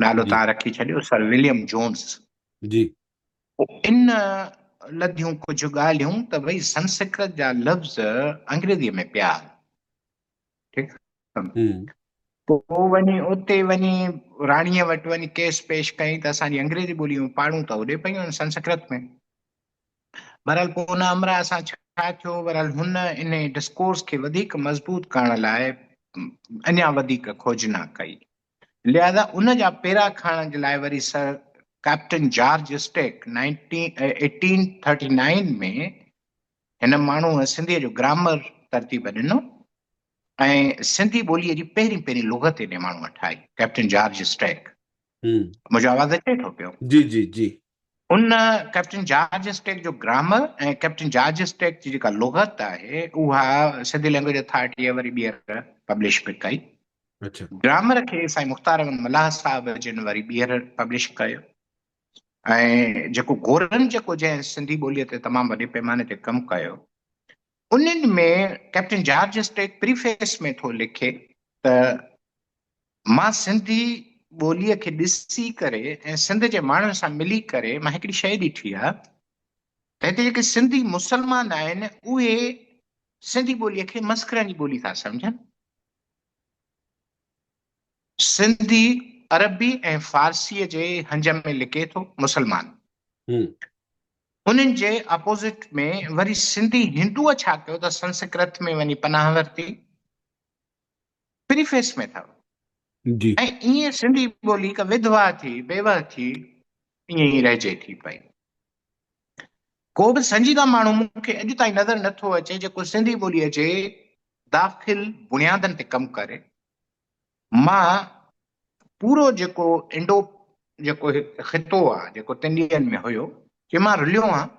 نالو تان رکي ڇڏيو سر وليم جونز. جي. پوء ان لڌيون ڪجهه ڳالهيون ته ڀئي سنسڪرت جا لفظ انگريزيء ۾ پيا آهن. ٺيڪ. پوء وڃي اتي وڃي راڻيء وٽ وڃي ڪيس پيش ڪيائين ته اسان جي انگريزي ٻوليء ۾ پاڙون ته اڏي پيون آهن سنسڪرت ۾. بهرحال پوء ان همراهه سان ڇا ٿيو، بهرحال هن انهي ڊسڪورس کي وڌيڪ مضبوط ڪرڻ لاء اڃا وڌيڪ کوجنا ڪئي. لهذا ان جا پيرا کڻڻ جي لاء وري سر ڪئپٽن جارج اسٽيڪ 1839 ۾ هن ماڻهوء سنڌيء جو گرامر ترتيب ڏنو ۽ سنڌي ٻوليء جي پهرين پهرين لغت انهيء ماڻهوء ٺاهي، ڪئپٽن جارج اسٽيڪ. منهنجو آواز اچي ٿو پيو؟ جي جي جي. ان ڪئپٽن جارج اسٽيڪ جو گرامر ۽ ڪئپٽن جارج اسٽيڪ جي جيڪا لغت آهي، اها سنڌي لئنگويج اٿارٽيء وري ٻيهر پبلش به ڪئي. گرامر کي سائين مختار احمد ملاح صاحب جن وري ٻيهر پبلش ڪيو ۽ جيڪو گورن جيڪو جنهن سنڌي ٻوليء تي تمام وڏي پيماني تي ڪم ڪيو، انهن ۾ ڪئپٽن جارج اسٽيڪ پريفيس ۾ ٿو لکي ته مان سنڌي ٻوليء کي ڏسي ڪري ۽ سنڌ جي ماڻهن سان ملي ڪري مان هڪڙي شيء ڏٺي آهي ته هتي جيڪي سنڌي مسلمان آهن اهي سنڌي ٻوليء کي مسخرن جي ٻولي ٿا سمجهن. سنڌي عربي ۽ فارسيء جي هنج ۾ لکي ٿو مسلمان. انهن جي اپوزٽ ۾ وري سنڌي هندوء ڇا ڪيو ته سنسڪرت ۾ وڃي پناهه ورتي. پريفيس ۾ اٿو. ۽ ائين سنڌي ٻولي هڪ وڌوا ٿي، بيوه ٿي، ائين ئي رهجي ٿي پئي. ڪو به سنجيده ماڻهو مون کي اڄ تائين نظر نه ٿو اچي جيڪو سنڌي ٻوليء جي داخل بنيادن تي ڪم ڪري. مان پورو جيڪو انڊو جيڪو خطو آ جيڪو تن ڏينهن ۾ هيو جي مان رليو آهيان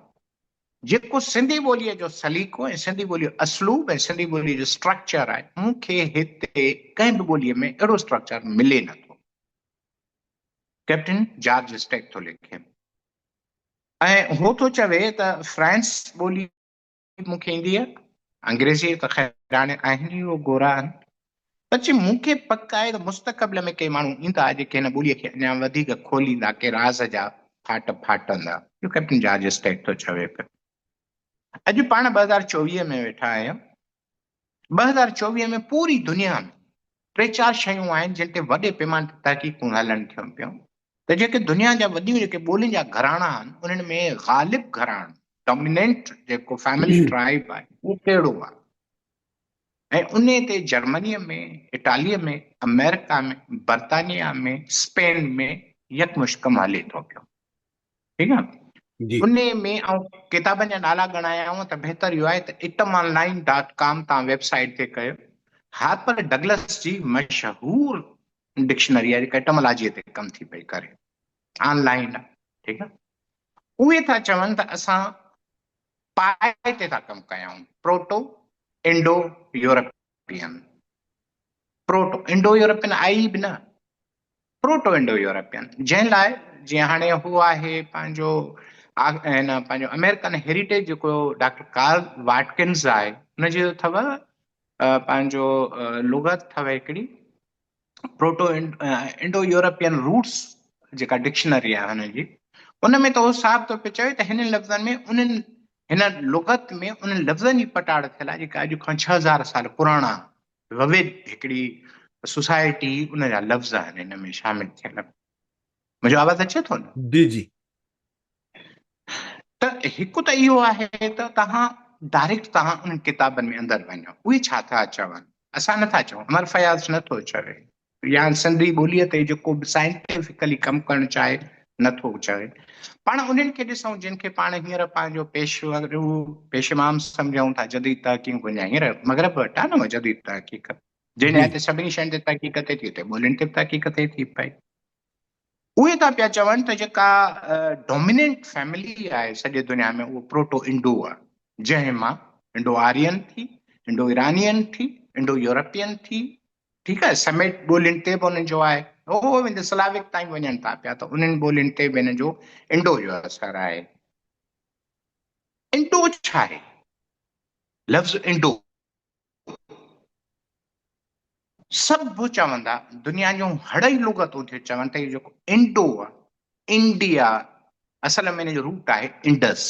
جيڪو سنڌي ٻوليء جو سليقو ۽ سنڌي ٻوليء جو اسلوب ۽ سنڌي ٻوليء جو اسٽرڪچر آهي مون کي هتي ڪنهن به ٻوليء ۾ اهڙو اسٽرڪچر ملي نه ٿو. ڪئپٽن جارج اسٽيڪ ٿو لکي ۽ هو ٿو چوي ته فرانس ٻولي مون کي ايندي آهي، انگريزي ته خير هاڻي آهن ئي اهو گورا آهن، پر چي مون کي پڪ آهي ته مستقبل ۾ ڪي ماڻهو ايندا جيڪي هن ٻوليء کي اڃا وڌيڪ کوليندا، ڪي راز جا ڦاٽ ڦاٽندا. اهو ڪئپٽن جارج اسٽيڪ ٿو چوي پيو. اڄ پاڻ 2024 ۾ ويٺا آهيون. 2024 ۾ پوري دنيا ۾ ٽي چار شيون آهن جن تي وڏي پيماني تي تحقيقون هلن ٿيون پيون ته جيڪي دنيا جا وڏيون جيڪي ٻولين جا گهراڻا آهن انهن ۾ غالب گهراڻو Dominant جيڪو فيملي ٽرائب آهي اهو ڪهڙو آهي ۽ انهي تي جرمني ۾ اٽالي ۾ آمريڪا ۾ برطانيا ۾ اسپين ۾ يڪمشت ڪم هلي ٿو پيو. ٺيڪ آ جي. انهي ۾ آئون ڪتابن جا نالا ڳڻايانو ته بهتر اهو آهي ته اٽم آن لائين ڊاٽ ڪام تان ويب سائيٽ تي ڪيو. هارپر ڊگلس جي مشهور ڊڪشنري آهي جيڪا اٽمالاجيء تي ڪم ٿي پئي ڪري آن لائين آهي ٺيڪ آ. اهي ٿا چون ته اسان پائي تي ٿا ڪم ڪيائون proto Indo European. Proto Indo European آئي به نه پروٽو انڊو يورپين جنهن لاء جيئن هاڻي هو آهي پنهنجو هن پنهنجو آمريڪن هيريٽيج جيڪو ڊاڪٽر ڪارل واٽڪنز آهي ان جي اٿو پنهنجو لغت اٿو هڪڙي پروٽو انڊو يورپين روٽس جيڪا ڊڪشنري آهي هن جي ان ۾ ته هو صاف طور پي چوي ته هنن لفظن ۾ انهن هن لغت ۾ انهن لفظن جي پٽاڙ ٿيل آهي جيڪا اڄ کان 6000 سال پراڻا وويد هڪڙي سوسائٽي ان جا لفظ آهن هن ۾ شامل ٿيل. منهنجو آواز اچي ٿو نه؟ جي جي. ته هڪ ته اهو آهي ته توهان ڊائريڪٽ توهان انهن ڪتابن ۾ اندر وڃو اهي ڇا ٿا چون اسان نٿا چئون امر فياض نٿو چوي يا سنڌي ٻوليء تي جيڪو به سائنٽيفڪلي ڪم ڪرڻ چاهي نٿو چوي. پاڻ انهن کي ڏسون جن کي پاڻ هينئر پنهنجو پيشرو پيش امام سمجهون ٿا. جديد تحقيق اڃا هينئر مغرب وٽ آهي نه اها جديد تحقيق. جنهن جاء تي سڀني شين تي تحقيق ٿئي ٿي، اتي ٻولين تي به تحقيق ٿئي ٿي پئي. اهي ٿا پيا چون ته جيڪا ڊوميننٽ فيملي آهي سڄي دنيا ۾ اهو پروٽو انڊو آهي، جنهن مان انڊو آرين ٿي، انڊو ايرانين ٿي، انڊو يورپين ٿي، ٺيڪ آهي، سميٽ ٻولين تي به انهن جو آهي، اهو ويندي سلاوڪ تائين وڃن ٿا پيا ته انهن ٻولين تي به انهن جو انڊو جو اثر آهي. انڊو ڇا آهي؟ لفظ انڊو سڀ چوندا، دنيا جون هڙئي لغتون ٿيون چون ته اهو جيڪو انڊو آ، انڊيا، اصل ۾ ان جو روٽ آهي انڊس،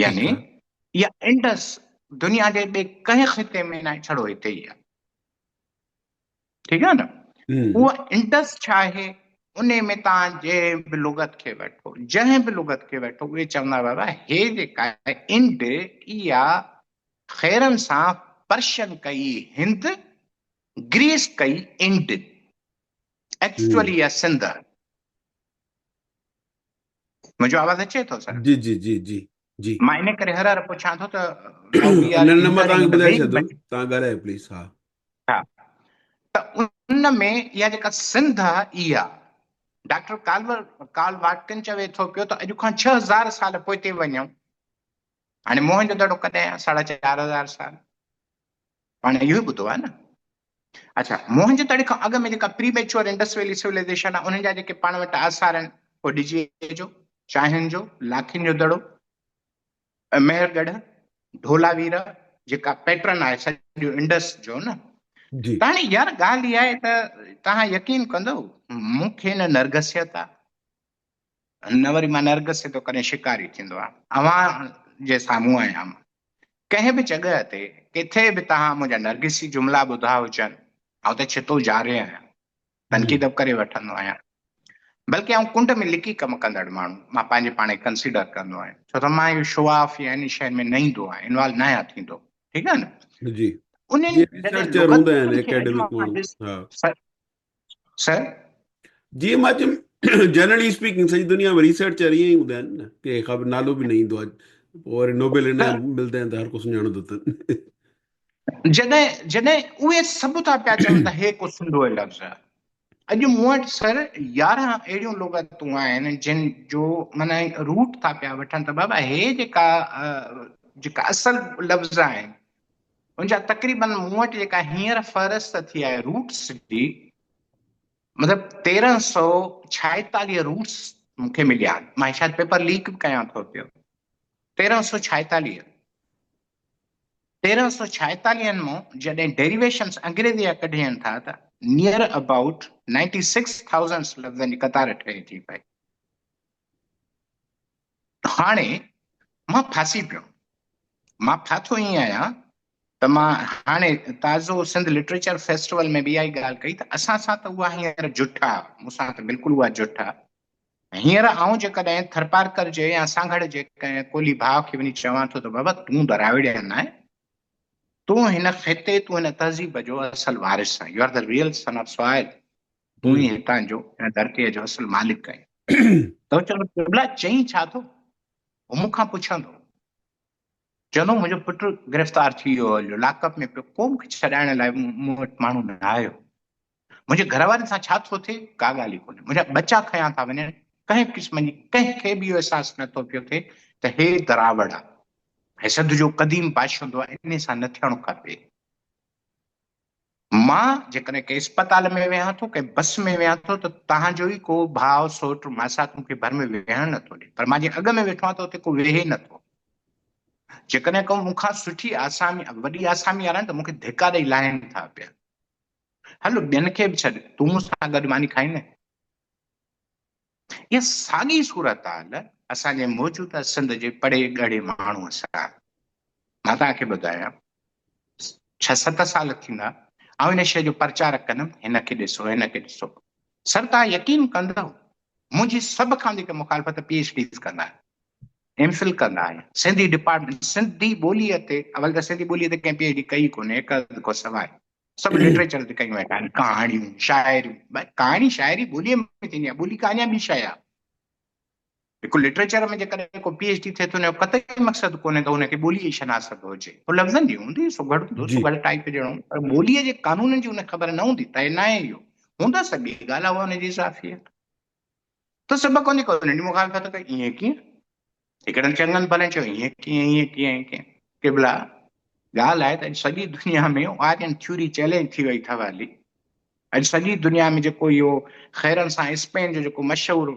يعني اها انڊس دنيا جي ٻئي ڪنهن خطي ۾ ناهي، ڇڙو هتي ئي آ. ٺيڪ آ نه؟ اها انڊس ڇا آهي؟ ان ۾ توهان جنهن به لغت کي وٺو، جنهن به لغت کي وٺو، اهي چوندا بابا هي جيڪا آهي انڊ، اها خيرن سان پرشن ڪئي هند، گريس ڪئي انڊ، ايڪچوئلي اها سنڌ آهي. منهنجو آواز اچي ٿو سر؟ جي جي جي جي جي. مان ان ڪري هر هر پڇان ٿو ته نو وي آر نه نه مان انٽرنگ توهان کي ان ٻڌائي ويري ڇڏندم، توهان ڳالهايو پليز. ها. ها ته ان ۾ اها جيڪا سنڌ آ اها ڊاڪٽر ڪالور ڪارل واٽڪن چوي ٿو پيو ته اڄ کان 6000 سال پوئتي وڃون، هاڻي موهن جو دڙو ڪڏهن آ؟ 4500 سال، پاڻ اهو ئي ٻڌو آ نه. اڇا موهن جي دڙي کان اڳ ۾ جيڪا پري ميچوئر انڊس ويلي سولائيزيشن آ، انهن جا جيڪي پاڻ وٽ آثار آهن، ڪوڏجي جو، چانهن جو، لاکين جو دڙو، مهرڳڙهه، ڍولاويرا، جيڪا پيٽرن آهي سڄو انڊس جو نه. جي. ته هاڻي يار ڳالهه اها آهي ته توهان يقين ڪندو مون کي نه نرگسيت آ، نه وري مان نرگسيت جو ڪڏهن شڪاري ٿيندو آهيان. اوهان جي سامهون آهيان مان. ڪنهن به جڳهه تي ڪٿي به توهان منهنجا نرگسي جملا ٻڌا هجن، آئون ته ڇتو جارح آهيان، تنقيد به ڪري وٺندو آهيان، بلڪه آئون ڪنڊ ۾ لڪي ڪم ڪندڙ ماڻهو مان پنهنجي پاڻ کي ڪنسيڊر ڪندو آهيان، ڇو ته مان اهو شو آف يا انهن شين ۾ نه ايندو آهيان، انوالو نه آهيان ٿيندو، ٺيڪ آهي نه. جي. انهن جي جڏهن ريسرچر هوندا آهن لغتن کي اڄ اڪيڊمڪ مان ماڻهو. ڏس ها. سر سر. جي مان چيم جنرلي اسپيڪنگ سڄي دنيا ۾ ريسرچر ائين ئي هوندا آهن نه، ڪنهن کان به نالو به نه ايندو آهي، پوء وري نوبل انعام ملدا آهن ته هر ڪو سڃاڻندو اٿن. جڏهن جڏهن اهي سڀ ٿا پيا چون ته هي ڪو سنڌو جو لفظ آهي، اڄ مون وٽ سر 11 اهڙيون لغتون آهن جن جو معنيٰ روٽ ٿا پيا وٺن ته بابا هي جيڪا جيڪا اصل لفظ آهن ان جا تقريبن مون وٽ جيڪا هينئر فهرست ٿي آهي روٽس جي، مطلب 1346 روٽس مون کي مليا آهن. مان شايد پيپر ليڪ به ڪيان ٿو پيو. 1346، 1346 مان جڏهن ڊيريويشنس انگريزي جا ڪڍجن ٿا ته نيئر ابائوٽ 96,000 لفظن جي قطار ٺهي ٿي پئي. هاڻي مان ڦاسي پيو. مان ڦاٿو ائين آهيان ته مان هاڻي تازو سنڌ لٽريچر فيسٽيول ۾ به اها ئي ڳالهه ڪئي ته اسان سان ته اها هينئر جٺ آ، مون سان ته بلڪل اها جٺ آ. هينئر آئون جيڪڏهن ٿرپارڪر جي يا سانگهڙ جي ڪنهن ڪولهي ڀاء کي وڃي چوان ٿو ته بابا تون دراوڙين آهين، تون هن خطي، تون هن تهذيب جو اصل وارث آهين، you are the real son of soil, تون ئي هتان جو هن ڌرتيء جو اصل مالڪ آهين. ته هو چوندو قبلا چئين ڇا ٿو؟ هو مون کان پڇندو، چوندو منهنجو پٽ گرفتار ٿي ويو هليو، لاڪ اپ ۾ پيو، ڪو مون کي ڇڏائڻ لاء مون وٽ ماڻهو نه آيو. منهنجي گهر واري سان ڇا ٿو ٿئي، ڪا ڳالهه ئي ڪونهي. منهنجا ٻچا کنيا ٿا وڃن، ڪنهن قسم جي ڪنهن کي به اهو احساس نه ٿو پيو ٿئي ته هي دراوڙ آ، هي سنڌ جو قديم باشندو آ، انهي سان نه ٿيڻ کپي. مان جيڪڏهن ڪنهن اسپتال ۾ ويهان ٿو، ڪنهن بس ۾ ويهان ٿو ته توهان جو ئي ڪو ڀاء، سوٽ، ماسات مون کي ڀر ۾ ويهڻ نه ٿو ڏي، پر مان جي اڳ ۾ ويٺو آهيان ته اتي ڪو ويهي نه ٿو. جيڪڏهن ڪو مون کان سٺي آسامي، وڏي آسامي وارا آهن ته مون کي ڌڪا ڏئي لاهين ٿا پيا. هل ٻين کي به ڇڏ، تون مون سان گڏ ماني کائين نه. اها ساڳي صورتحال اسان جي موجوده سنڌ جي پڙهي ڳڙهي ماڻهوء سان آهي. مان توهان کي ٻڌايان، ڇهه ست سال ٿيندا، آئون ان شيء جو پرچارڪ ڪندم، هن کي ڏسو، هن کي ڏسو. سر توهان يقين ڪندؤ، منهنجي سڀ کان وڌيڪ مخالفت پي ايڇ ڊيز ڪندا آهن، ايم فل ڪندا آهن، سنڌي ڊپارٽمينٽ، سنڌي ٻوليء تي، اول ته سنڌي ٻوليء تي ڪنهن پي ايڇ ڊي ڪئي ڪونهي، هڪ اڌ کان سواء. سڀ لٽريچر تي ڪيون ويٺا آهن، ڪهاڻيون، شاعريون، ڀائي ڪهاڻي شاعري ٻوليء ۾ ٿيندي آهي، ٻولي ڪا اڃا ٻي شيء آهي. هڪ لٽريچر ۾ جيڪڏهن ڪو پي ايڇ ڊي ٿئي ٿو ان جو قطعي مقصد ڪونهي ته ان کي ٻوليء جي شناست هجي. هو لفظن جي هوندي، سگهڙ هوندو، سگهڙ ٽائيپ جهڙو هوندو، پر ٻوليء جي قانونن جي ان کي خبر نه هوندي، طئي ناهي اهو. هوندس ته ٻي ڳالهه آهي، اها ان جي اضافي آهي. ته سبق ڪونهي ڪو انهن جي مخالفت ڪئي، ائين ڪيئن؟ هڪڙن چڱن ڀلن چيو ائين ڪيئن، ائين ڪيئن، ائين ڪيئن؟ قبلا، ڳالهه آهي ته اڄ سڄي دنيا ۾ آرين ٿيوري چئلينج ٿي وئي اٿو هلي. اڄ سڄي دنيا ۾ جيڪو اهو خيرن سان اسپين جو جيڪو مشهور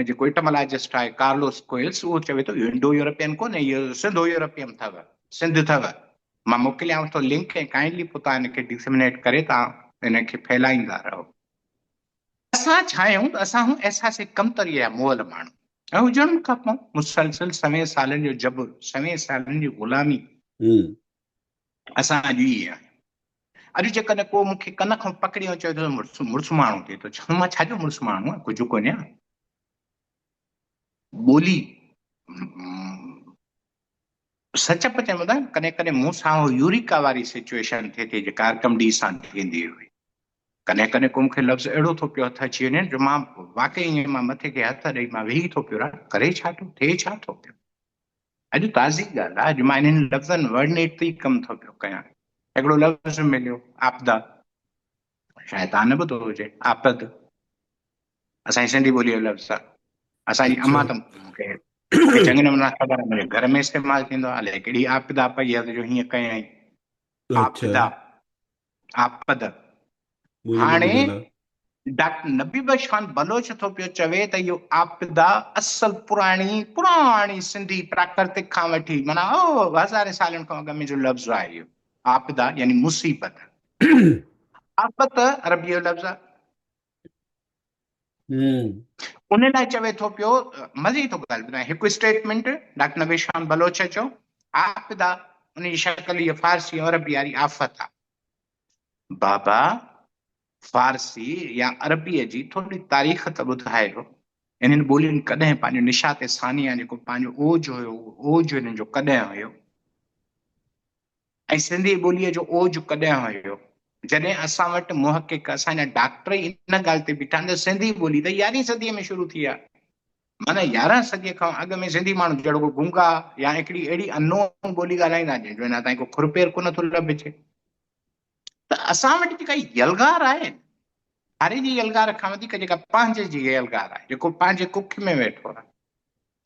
جيڪو اٽملاجسٽ آهي ڪارلوس ڪوئلس اهو چوي ٿو اهو انڊو يورپين ڪونهي اهو سنڌو يورپين اٿو، سنڌ اٿو. مان موڪليانو ٿو لنڪ ۽ ڪائنڊلي پوء توهان ان کي ڊسمنيٽ ڪري توهان ان کي ڦهلائيندا رهو. اسان ڇا آهيون ته اسان هون احساس ڪمتريء جا مئل ماڻهو ۽ هجڻ به کپون. مسلسل سوين سالن جو جبر، سوين سالن جي غلامي اسان اڄ ئي آهيون. اڄ جيڪڏهن ڪو مون کي ڪن کان پڪڙي ۽ چوي ٿو ته مڙس مڙس ماڻهو ٿئي ٿو، ڇا مان ڇا جو مڙس ماڻهو آهيان؟ ڪجهه ڪونهيان. ٻولي سچ پچ ٻڌايان ڪڏهن ڪڏهن مون سان اهو يوريڪا واري سچوئيشن ٿئي ٿي جيڪا ارڪمڊيز سان ٿيندي هئي. ڪڏهن ڪڏهن ڪو مون کي لفظ اهڙو ٿو پيو هٿ اچي وڃي جو مان واقعي ائين مان مٿي کي هٿ ڏئي مان ويهي ٿو پيو رهان، ڪري ڇا ٿو، ٿئي ڇا ٿو پيو. اڄ تازي ڳالهه آهي، اڄ مان انهن لفظن ورڊ نيٽ تي ئي ڪم ٿو پيو ڪيان. هڪڙو لفظ مليو آپدا، شايد توهان نه ٻڌو هجي، آپد اسان جي سنڌي ٻوليء جو لفظ آهي. اسان جي امان ته مون کي چڱي نموني خبر آهي، منهنجي گهر ۾ استعمال ٿيندو آهي، الائي ڪهڙي آپدا پئي آهي جو هيئن ڪيائين. آپدا، آپد. هاڻي ڊاڪٽر نبي بخش خان بلوچ ٿو پيو چوي ته اهو آپدا اصل پراڻي پراڻي سنڌي پراڪرتڪ کان وٺي معنيٰ هزارين سالن کان اڳ ۾ جو لفظ آهي اهو آپدا يعني مصيبت. آفت عربيء جو لفظ آهي. ان لاء چوي ٿو پيو مزي ٿو ڳالهه ٻڌائي هڪ اسٽيٽمينٽ ڊاڪٽر نبي خان بلوچ چيو آپدا ان جي شڪل هيء فارسي ۽ عربي واري آفت آهي. بابا فارسي يا عربيء جي ٿوري تاريخ ته ٻڌايو. انهن ٻولين ڪڏهن پنهنجو نشاط ثانيه جيڪو پنهنجو اوج هيو اهو اوج انهن جو ڪڏهن هيو ۽ سنڌي ٻوليء جو اوج ڪڏهن هيو؟ جڏهن اسان وٽ محقق اسان جا ڊاڪٽر ئي ان ڳالهه تي بيٺا آهن ته سنڌي ٻولي ته يارهين صديء ۾ شروع ٿي آهي. معنيٰ يارهن صديء کان اڳ ۾ سنڌي ماڻهو جهڙوڪ گونگا يا هڪڙي اهڙي انون ٻولي ڳالهائيندا جنهن جو اڃا تائين ڪو کر پير ڪونه ٿو لڀجي. ته اسان وٽ جيڪا يلغار آهي، ڌاري جي يلغار کان وڌيڪ جيڪا پنهنجي جي يلغار آهي، جيڪو پنهنجي ڪک ۾ ويٺو آهي،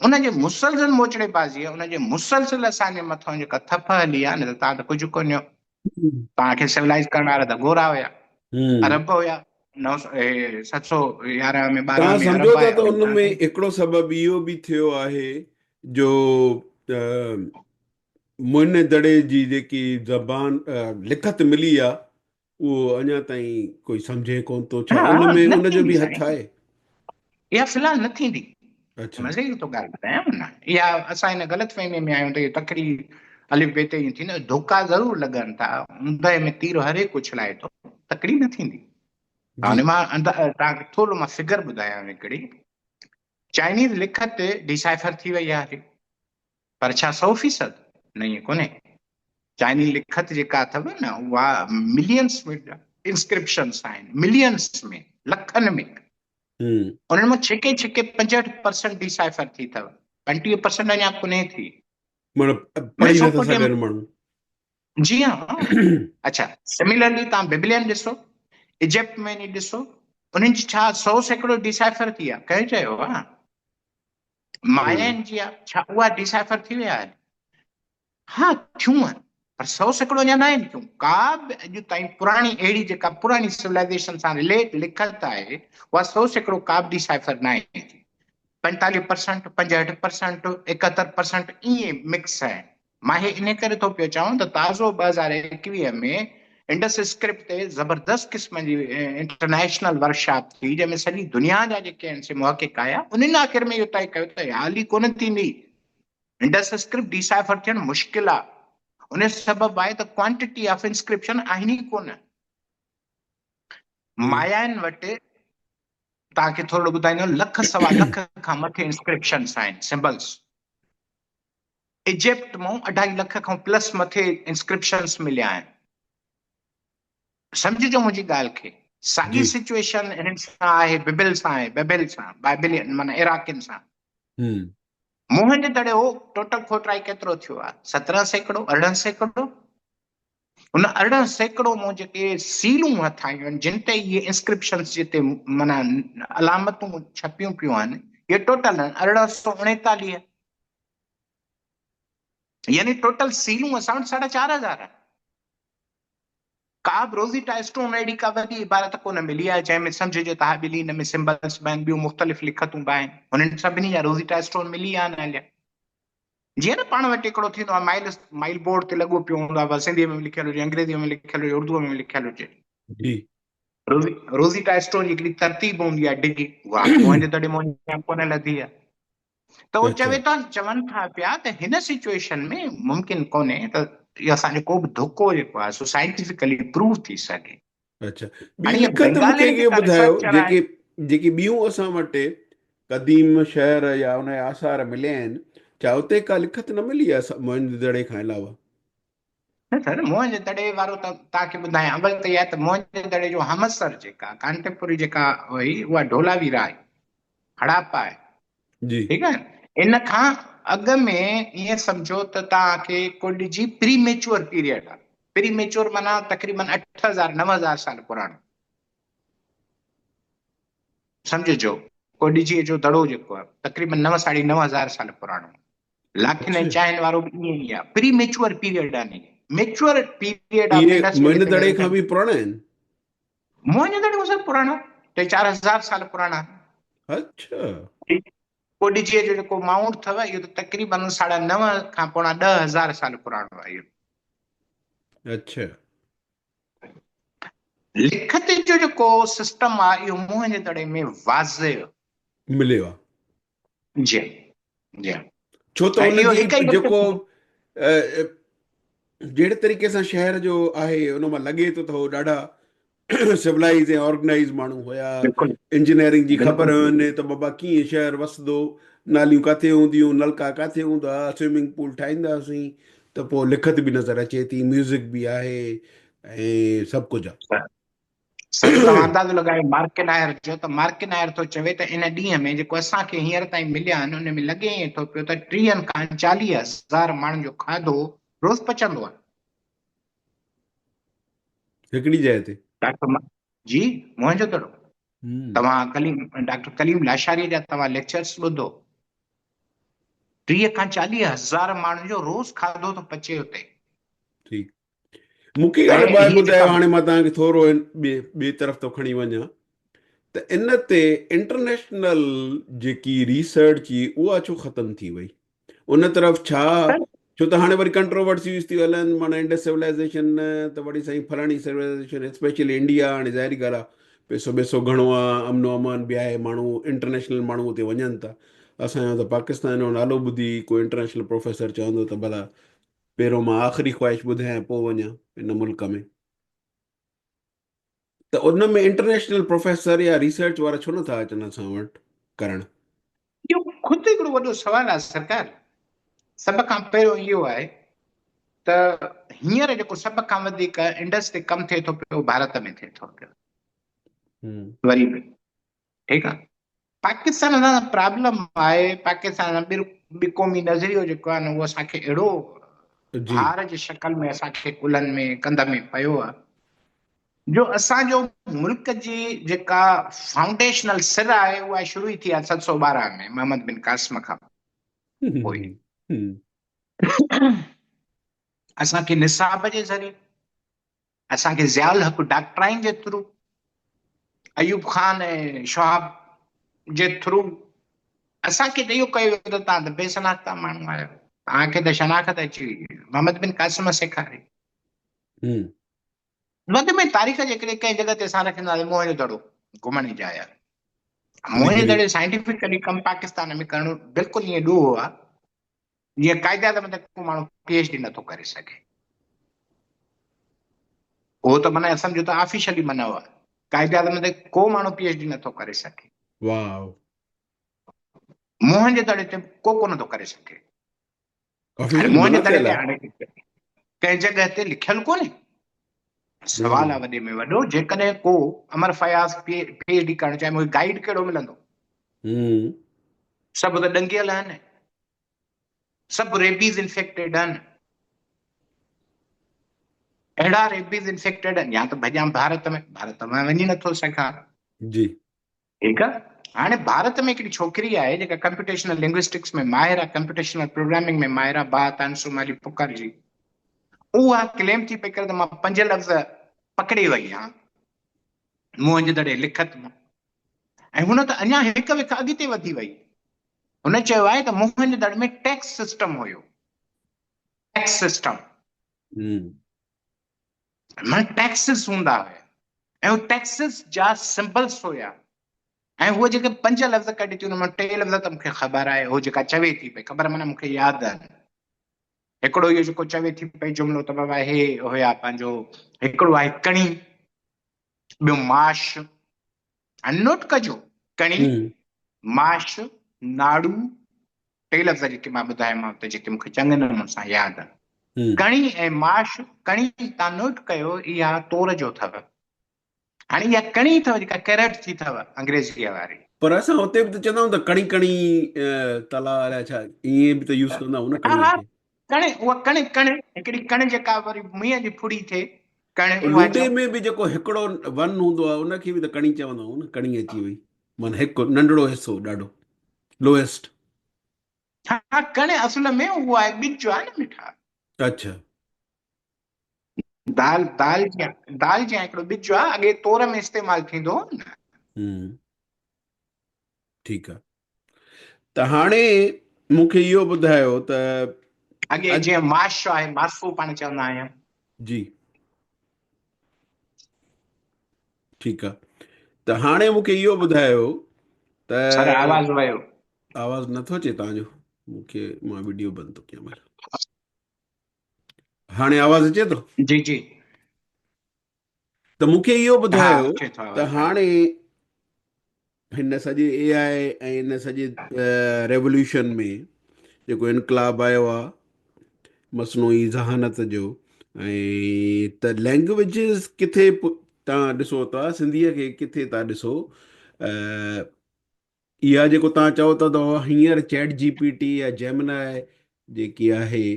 ان جي مسلسل موچڙي بازي، ان جي مسلسل اسان جي مٿان جيڪا ٿڦ هلي آهي نه ته توهان ته ڪجهه ڪونهيو، توهان کي سولائيز ڪرڻ وارا ته گورا هيا، عرب هيا، نو سو 711 ۾ 12 توهان ۾ سمجهو عرب ٿا آيا ته ان ۾ هڪڙو سبب اهو به ٿيو آهي جو موهن دڙي جي جيڪي زبان لکت ملي آ اهو اڃا تائين ڪوئي سمجهي ڪون ٿو ڇا ان ۾ ان جو به هٿ آهي؟ اها في الحال نه ٿيندي. مزي جي ٿو ڳالهه ٻڌايان نه اها اسان ان غلط فهمي ۾ آهيون ته اهو تڪڙي الف بي تي ائين ٿيندو ڌوڪا ضرور لڳن ٿا اوندهه ۾ تير هر هڪ اڇلائي ٿو تڪڙي نه ٿيندي. هاڻي مان توهان کي ٿورو مان فگر ٻڌايان هڪڙي چائنيز لکت ڊيسائفر ٿي وئي آهي پر ڇا سئو فيصد؟ نه ائين ڪونهي. چائني لکت جيڪا اٿو نه اها ملينس ۾ انسڪرپشنس آهن، ملينس ۾ لکن ۾. انهن مان ڇڪي ڇڪي 65 پرسنٽ ڊيسائفر ٿي اٿو، 35 پرسنٽ اڃا ڪونهي ٿي. معنيٰ پڙهي نٿا سگهن ماڻهو. جي ها. اڇا سميلرلي توهان ببلين ڏسو، ايجپٽ ۾ وڃي ڏسو، انهن جي ڇا 100% ڊيسائفر ٿي آهي؟ ڪنهن چيو آهي؟ مايائن جي آ ڇا اها ڊيسائفر ٿي ويا آهن؟ ها ٿيون آهن پر 100% اڃا ناهن ٿيون. ڪا به اڄ تائين پراڻي اهڙي جيڪا پراڻي سولائيزيشن سان رليٽ لکت آهي اها 100% ڪا به ڊيسائفر ناهي ٿي. 45 پرسنٽ، 65 پرسنٽ، 71 پرسنٽ ائين مڪس آهن. مان هي انهي ڪري ٿو پيو چوان ته تازو 2021 ۾ انڊس اسڪرپٽ تي زبردست قسم جي انٽرنيشنل ورڪشاپ ٿي جنهن ۾ سڄي دنيا جا جيڪي آهن سي محقق آيا انهن آخر ۾ اهو طئي ڪيو ته حال ئي ڪونه ٿيندي انڊس اسڪرپٽ ڊيسائفر ٿيڻ مشڪل آهي ان جو سبب آهي ته ڪوانٽيٽي آف انسڪرپشن آهن ئي ڪونه. مايائن وٽ توهان کي ٿورڙو ٻڌائيندو لک سوا لک کان مٿي انسڪرپشنس آهن سمبلس ايجپٽ مان اڍائي لک کان پلس مٿي انسڪرپشنس مليا آهن. سمجهجو منهنجي ڳالهه کي. ساڳي سچوئيشن هنن سان آهي ببل سان آهي ببل سان بائبلين معنيٰ عراقين سان. موهن جي دڙي جو ٽوٽل کوٽرائي ڪيترو ٿيو آهي؟ 17%، 18%. ان 18% مون جيڪي سيلون هٿ آيون آهن، جن تي اهي انسڪرپشنز جتي معنيٰ علامتون ڇپيون پيون آهن، اهي ٽوٽل آهن 1839. يعني ٽوٽل سيلون اسان وٽ ساڍا چار هزار آهن. ڪا به روزيٽا اسٽون اهڙي ڪا وڏي عبارت ڪونه ملي آهي جنهن ۾ سمجهجي ته ها ٻلي هن ۾ سمبلس به آهن ٻيون مختلف لکتون به آهن. هنن سڀني جا روزيٽا اسٽون ملي ويا آهن هليا. جيئن نه پاڻ وٽ هڪڙو ٿيندو آهي مائل مائل بورڊ تي لڳو پيو هوندو آهي سنڌيء ۾ به لکيل هجي انگريزيء ۾ لکيل هجي اردوء ۾ به لکيل هجي. جي. روزيٽا اسٽون جي هڪڙي ترتيب هوندي آهي ڊگهي اها موهن جي دڙي مان ڪونه لڌي آهي. ته هو چوي ٿا چون ٿا پيا ته هن سچوئيشن ۾ ممڪن ڪونهي ته اهو اسان جو ڪو به ڌوڪو جيڪو آهي سو سائنٽيفڪلي پروو ٿي سگهي. اڇا ٻي لکت مون کي اهو ٻڌايو جيڪي جيڪي ٻيون اسان وٽ قديم شهر يا ان جا آثار مليا آهن ڇا اتي ڪا لکت نه ملي آهي موهن جي دڙي کان علاوه؟ نه سر موهن جي دڙي وارو ته توهان کي ٻڌايان اول ته اها ته موهن جي دڙي جو همعصر جيڪا ڪانٽيمپورري جيڪا هئي اها ڍولاويرا آهي هڙاپا آهي. جي. ٺيڪ آهي ان کان اڳ ۾ ائين سمجهو ته توهان کي ڪوڏ جي پري ميچوئر پيريڊ آهي. پري ميچوئر معنيٰ تقريبن 8000 9000 سال پراڻو سمجهجو. ڪوڏجيء جو دڙو جيڪو آهي تقريبن نو ساڍي نو هزار سال پراڻو. لاکين ۽ چانهن وارو به ائين ئي آهي. پري ميچوئر پيريڊ آهي. ميچوئر پيريڊ آف اهي انڊس موهن دڙي کان به پراڻا آهن. موهن جو دڙو سر پراڻو ٽي چار هزار سال پراڻا. اڇا. ڪوڏجيء جو جيڪو مائونٽ اٿو اهو ته تقريبن ساڍا نو کان پوڻا 10,000 سال پراڻو آهي اهو. اڇا. لکت جو جيڪو سسٽم آهي اهو موهن جي دڙي ۾ واضح مليو آهي. جي جي. ڇو ته ان جي جيڪو جهڙي طريقي سان شهر جو آهي ان مان لڳي ٿو ته هو ڏاڍا سولائز ۽ آرگنائز ماڻهو هيا انجنيئرنگ جي خبر هين ته بابا ڪيئن شهر وسندو ناليون ڪاٿي هونديون نلڪا ڪاٿي هوندا سوئمنگ پول ٺاهينداسين ته پوء لکت به نظر اچي ٿي ميوزڪ به آهي ۽ سڀ ڪجهه آهي. سر توهان اندازو لڳايو مارڪنائر جو ته مارڪنائر ٿو چوي ته ان ڏينهن ۾ جيڪو اسان کي هينئر تائين مليا آهن ان ۾ لڳي ائين ٿو پيو ته 30 کان 40 هزار ماڻهن جو کاڌو روز پچندو آهي. هڪڙي جاء تي. ڊاڪٽر جي موهن جو دڙو. توهان ڪليم ڊاڪٽر ڪليم لاشاري جا توهان ليڪچرس ٻڌو. 30 کان 40 هزار ماڻهن جو روز کاڌو ٿو پچي اتي. ٺيڪ. مون کي ڳالهه ٻاهر ٻڌايو هاڻي مان توهان کي ٿورو ٻئي ٻئي طرف ٿو کڻي وڃان ته ان تي انٽرنيشنل جيڪي ريسرچ هئي اها ڇو ختم ٿي وئي ان طرف ڇا ڇو ته هاڻي وري ڪنٽروورسيز ٿي هلن معنيٰ انڊس سولائزيشن ته وري سائين فلاڻي سولائزيشن اسپيشلي انڊيا هاڻي ظاهري ڳالهه آهي پئسو ٻئسو گهڻو آهي امن و امان به آهي ماڻهو انٽرنيشنل ماڻهو اتي وڃن ٿا اسان جو ته پاڪستان جو نالو ٻڌي ڪو انٽرنيشنل پروفيسر چوندو ته ڀلا پهريون مان آخري خواهش ٻڌايان پوء وڃان ان ملڪ ۾ ته ان ۾ انٽرنيشنل پروفيسر يا ريسرچ وارا ڇو نٿا اچن اسان وٽ ڪرڻ؟ اهو خود هڪڙو وڏو سوال آهي سرڪار. سڀ کان پهريون اهو آهي ته هينئر جيڪو سڀ کان وڌيڪ انڊس تي ڪم ٿئي ٿو پيو ڀارت ۾ ٿئي ٿو پيو. وري به ٺيڪ آهي. پاڪستان سان پرابلم آهي پاڪستان سان ٻي قومي نظريو جيڪو آهي نه اهو اسان کي اهڙو ڀار جي شڪل ۾ اسان کي ڪلهن ۾ ڪنڌ ۾ پيو آهي جو اسان جو ملڪ جي جيڪا فائونڊيشنل سر آهي اها شروع ئي ٿي آهي 712 ۾ محمد بن قاسم کان پوء اسان کي نصاب جي ذريعي اسان کي ضياء الحق ڊاڪٽرائن جي ٿرو، ايوب خان ۽ شهاب جي ٿرو اسان کي ته اهو ڪيو ويو ته توهان ته بي شناختا ماڻهو آهيو، توهان کي ته شناخت اچي وئي، محمد بن قاسم سيکاري. وڌ ۾ تاريخ جيڪڏهن ڪنهن جڳهه تي اسان رکنداسين موهن جو دڙو گهمڻ جي جاء آهي. موهن جي دڙي سائنٽيفڪلي ڪم پاڪستان ۾ ڪرڻ بلڪل ائين ڏوهه آهي جيئن قائد اعظم تي ڪو ماڻهو پي ايڇ ڊي نٿو ڪري سگهي. اهو ته معنيٰ سمجهو ته آفيشلي منع آهي. قائد اعظم تي ڪو ماڻهو پي ايڇ ڊي نٿو ڪري سگهي. واو. موهن جي دڙي تي ڪو ڪونه ٿو ڪري سگهي. هاڻي موهن جي دڙي تي هاڻي ڪنهن جڳهه تي لکيل ڪونهي. سوال آهي وڏي ۾ وڏو جيڪڏهن ڪو امر فياض پي ايڇ ڊي ڪرڻ چاهي مونکي گائيڊ ڪهڙو ملندو؟ سڀ ته ڏنگيل آهن، سڀ ريبيز انفيڪٽيڊ آهن. اهڙا ريبيز انفيڪٽيڊ آهن، يا ته ڀڄان ڀارت ۾، ڀارت مان وڃي نٿو سگهان. جي. ٺيڪ آ، هاڻي ڀارت ۾ هڪڙي ڇوڪري آهي جيڪا ڪمپيوٽيشنل لنگوسٽڪس ۾ ماهر آ، ڪمپيوٽيشنل پروگرامنگ ۾ ماهر آ، با تانسو مالي پڪار جي. اها ڪليم ٿي پئي ڪري ته مان پنج لفظ پڪڙي وئي آهيان موهن جي دڙي لکت مان. ۽ هن ته اڃا هڪ وک اڳتي وڌي وئي. هن چيو آهي ته موهن جي دڙي ۾ ٽيڪس سسٽم هيو. Tax system. معنيٰ ٽيڪسز هوندا هيا ۽ هو ٽيڪسز جا سمبلس هيا ۽ هوء جيڪي پنج لفظ ڪڍي ٿي ان مان ٽي لفظ ته مون کي خبر آهي هو جيڪا چوي ٿي پئي خبر معنيٰ مون کي ياد آهن. هڪڙو اهو جيڪو چوي ٿي پئي جملو ته بابا هي هيا پنهنجو هڪڙو آهي ڪڻي، ٻيو ماش. هاڻي نوٽ ڪجو، ڪڻي، ماش، ناڙو، ٽي لفظ جيڪي مان ٻڌايومانو ته جيڪي مون کي چڱي نموني سان ياد آهن. ڪڻي ۽ ماش، ڪڻي تان نوٽ ڪيو اها تور جو اٿو. هاڻي اها ڪڻي اٿو جيڪا ڪيرٽ ٿي اٿو انگريزيء واري. پر اسان هتي به ته چوندا آهيون ته ڪڻي ڪڻي تلاء الائي ڇا ائين به ته يوز ڪندا آهيون نه ها ڪڻي ها کي. ڪڻي اها ڪڻي ڪڻ هڪڙي ڪڻ جيڪا وري مينهن جي ڦڙي ٿئي ڪڻ اها لوڊي چئو. ۾ به جيڪو هڪڙو ون هوندو آهي ان کي به ته ڪڻي چوندا آهيون نه ڪڻي اچي وئي معنيٰ هڪ ننڍڙو حصو ڏاڍو لوئيسٽ. ها ڪڻ اصل ۾ اهو آهي ٻج آهي نه مٺا. اڇا. دال دال جيان دال جيان هڪڙو ٻج آهي اڳي تور ۾ استعمال ٿيندو هو نه. ٺيڪ آ ته هاڻي مون کي اهو ٻڌايو ته اڳي جيئن ماش آهي ماسو پاڻ چوندا آهيون. جي ٺيڪ آ ته هاڻي مون کي اهو ٻڌايو ته سر آواز ويو. آواز نٿو اچي توهان جو مون کي مان وڊيو بند ٿو ڪيان ڀلا هاڻي آواز اچي ٿو؟ جي جي. ته مون کي اهو ها ٻڌايو اچي ٿو ته آواز هاڻي. هاڻي هن سڄي اي آء ۽ هن سڄي ريوليوشن ۾ جيڪو انقلاب آيو آ مصنوعي ذهانت جو ۽ ته لينگويجز ڪٿي تان ڏسو ٿا سنڌيء کي ڪٿي ٿا ڏسو اها جيڪو توهان چئو ٿا ته هينئر چيٽ جي پي ٽي يا جيمناء جيڪي آهي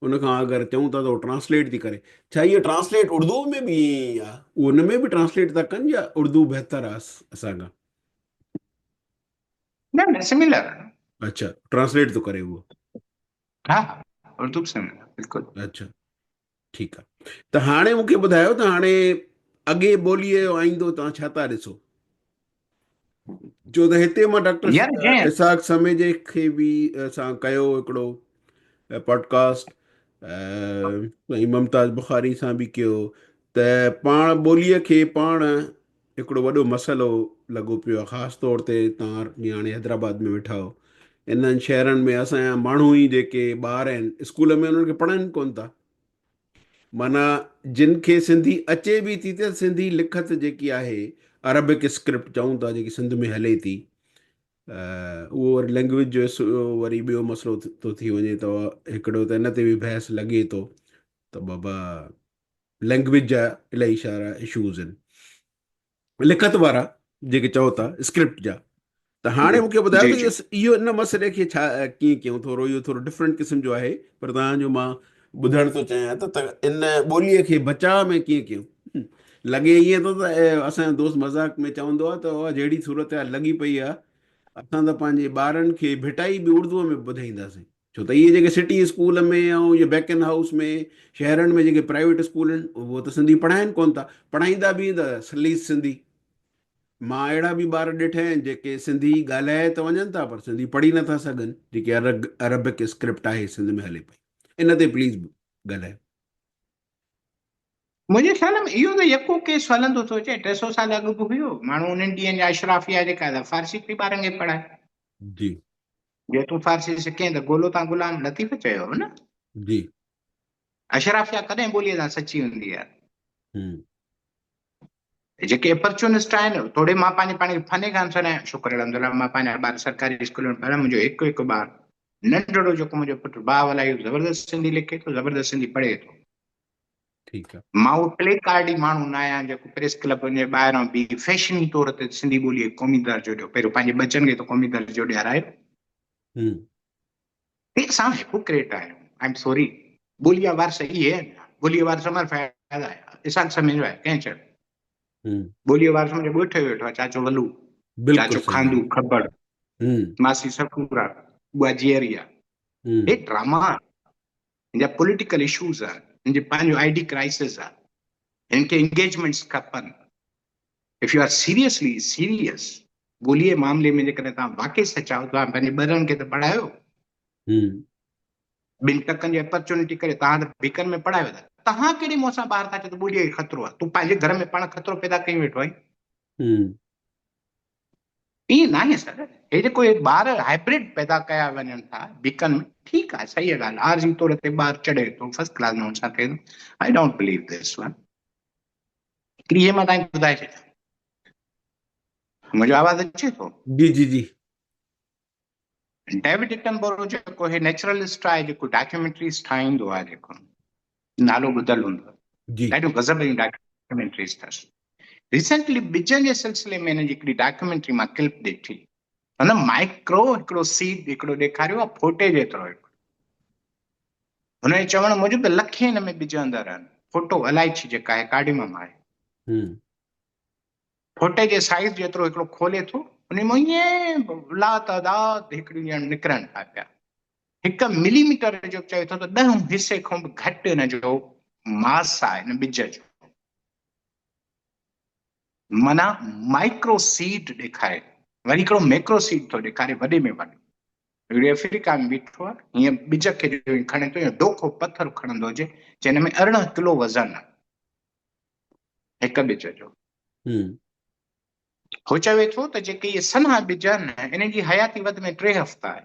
ان کان اگر چئون ٿا ته اهو ٽرانسليٽ ٿي ڪري ڇا اهو ٽرانسليٽ اردو ۾ به ائين ئي آهي ان ۾ به ٽرانسليٽ ٿا ڪن يا اردو بهتر آهي اسان کان؟ نه نه سميلر. اڇا ٽرانسليٽ ٿو ڪري اهو. ها ها اردو به سميلر بلڪل. اڇا ٺيڪ آ ته هاڻي مون کي ٻڌايو ته هاڻي اڳي ٻوليء جو آئيندو توهان ڇا ٿا ڏسو؟ ڇو ته هتي مان ڊاڪٽر يار جنهن اسحاق سميجي کي به اسان ڪيو هڪڙو پوڊڪاسٽ ۽ ممتاز بخاري سان به ڪيو ته پاڻ ٻوليء کي پاڻ هڪڙو وڏو مسئلو لڳو پيو آهي خاص طور تي توهان جيئن هاڻي حيدرآباد ۾ ويٺا آهيو انهن شهرن ۾ اسان جا ماڻهو ئي جيڪي ٻار آهن اسڪول ۾ انهن کي پڙهائن ڪون ٿا معنيٰ جن کي سنڌي اچي به ٿي ته سنڌي لکت جيڪي آهي عربڪ اسڪرپٽ چئون ٿا جيڪي سنڌ ۾ هلي ٿي اهو وري لينگويج جو وري ٻيو مسئلو ٿو ٿي وڃي ته هڪڙو ته ان تي به بحث لڳي ٿو ته بابا لينگويج جا الاهي سارا اشوز آهن لکت وارا جيڪي چئو ٿا اسڪرپٽ جا ته هاڻي مونکي ٻڌايو ته اهو ان مسئلي کي ڇا ڪيئن ڪيون ٿورو اهو ٿورو ڊفرنٽ قسم جو آهي پر توهان جو مان ٻڌڻ ٿو چاهيان ته ان ٻوليء کي بچاء ۾ ڪيئن ڪيون لڳي ائين ٿو ته اسان جو دوست مذاق ۾ چوندو آهي ته اها جهڙي صورتحال لڳي پئي آهي اسان ته پنهنجي ٻارن کي ڀٽائي به اردوء ۾ ٻڌائينداسين ڇو ته اهي جيڪي سٽي اسڪول ۾ ۽ اهي بيڪن هائوس ۾ شهرن ۾ جيڪي پرائيويٽ اسڪول آهن اهو ته سنڌي پڙهائين ڪونه ٿا پڙهائيندا به ته سليس سنڌي مان اهڙا به ٻار ڏٺا آهن جيڪي سنڌي ڳالهائي ته وڃن ٿا پر سنڌي پڙهي نٿا سگهن جيڪي عربڪ اسڪرپٽ آهي سنڌ ۾ هلي پئي ان تي پليز ڳالهايو. منهنجي خيال ۾ اهو ته يڪو ڪيس هلندو ٿو اچي 300 سال اڳ به هيو ماڻهو انهن ڏينهن جا اشرافيا جيڪا فارسي پئي ٻارن کي پڙهائي. جي. جي تون فارسي سکين ته گولو تان غلام لطيف چيو هو نه. جي. اشرافيا ڪڏهن ٻوليء سان سچي هوندي آهي. جيڪي اپرچونسٽ آهن توڙي مان پنهنجي پاڻ کي فني خان سڏايان شڪر الحمدلله مان پنهنجا ٻار سرڪاري اسڪول ۾ پڙهايا منهنجو هڪ هڪ ٻار ننڍڙو جيڪو منهنجو پٽ باول آهي اهو زبردست سنڌي لکي ٿو زبردست سنڌي پڙهي ٿو. ٺيڪ آ. مان اهو پلي ڪارڊي ماڻهو نه آهيان جيڪو پريس ڪلب جي ٻاهران بيهي فيشني طور تي سنڌي ٻوليء کي قومي درجو ڏيو. پهريون پنهنجي ٻچن کي ته قومي درجو ڏيارايو. اسان هپوڪريٽ آهيون. I am sorry. ٻوليء وارث اهي آهن. ٻوليء وارث عمر فياض آهي. اسحاق سميجو آهي. ڪنهن چيو؟ ٻوليء وارث منهنجي ڳوٺ جو ويٺو آهي. چاچو ولو، چاچو خاندو کبڙ، ماسي صفورا، ٻوا جيئري آهي. هي ڊراما آهن. هن جا پوليٽيڪل اشوز آهن. هن جي پنهنجو I D crisis آهي. هن کي انگيجمينٽس کپن. If you are seriously serious ٻوليء جي معاملي ۾ جيڪڏهن توهان واقعي سچا آهيو توهان پنهنجي ٻرن کي ته پڙهايو. ٻن ٽڪن جي اپرچونٽي ڪري توهان ته بيڪن ۾ پڙهايو ٿا. توهان ڪهڙي منهن سان ٻاهر ٿا چئو ته ٻوليء کي خطرو آهي. تون پنهنجي گهر ۾ پاڻ خطرو پيدا ڪيون ويٺو آهين. ائين ناهي سر. هي جيڪو هي ٻار هائبرڊ پيدا ڪيا وڃن ٿا بيڪن ۾ ٺيڪ آهي صحيح ڳالهه عارضي طور تي ٻار چڙهي ٿو فرسٽ ڪلاس ۾ هن سان ٿئي ٿو. I don't believe this one. هڪڙي هي مان توهان کي ٻڌائي ڇڏيان. منهنجو آواز اچي ٿو؟ جي جي جي. ڊيوڊ ايٽنبورو جيڪو هي نيچرلسٽ آهي جيڪو ڊاڪيومينٽريز ٺاهيندو آهي جيڪو نالو ٻڌل هوندو جي. ڏاڍيون غضب جون ڊاڪيومينٽريز اٿس. ريسنٽلي ٻجن جي سلسلي ۾ هن جي هڪڙي ڊاڪيومينٽري مان ڪلپ ڏٺي. هن مائڪرو هڪڙو سيڊ هڪڙو ڏيکاريو آهي ڦوٽي جيترو هڪڙو. هن جي چوڻ موجب ته لکين هن ۾ ٻج اندر آهن. ڦوٽو الائچي جيڪا آهي ڪارڊيمم آهي. ڦوٽي جي سائيز جيترو هڪڙو کولي ٿو ان مان ائين لاتعداد هڪڙيون ڄڻ نڪرن ٿا پيا. هڪ ملي ميٽر جو چوي ٿو ته ڏهون حصي کان به گهٽ ان جو ماس آهي ان ٻج جو. معنيٰ مائڪرو سيڊ ڏيکاري وري هڪڙو ميڪرو سيڊ ٿو ڏيکاري وڏي ۾ وڏو. هڪڙي آفريڪا ۾ بيٺو آهي، هيئن ٻج کي جو هيئن کڻي ٿو، هيئن ڊوکو پٿر کڻندو هجي، جنھن ۾ 18 ڪلو وزن آهي هڪ ٻج جو. هو چوي ٿو ته جيڪي اهي سنها ٻج آهن، انهن جي حياتي وڌ ۾ 3 هفتا آهي.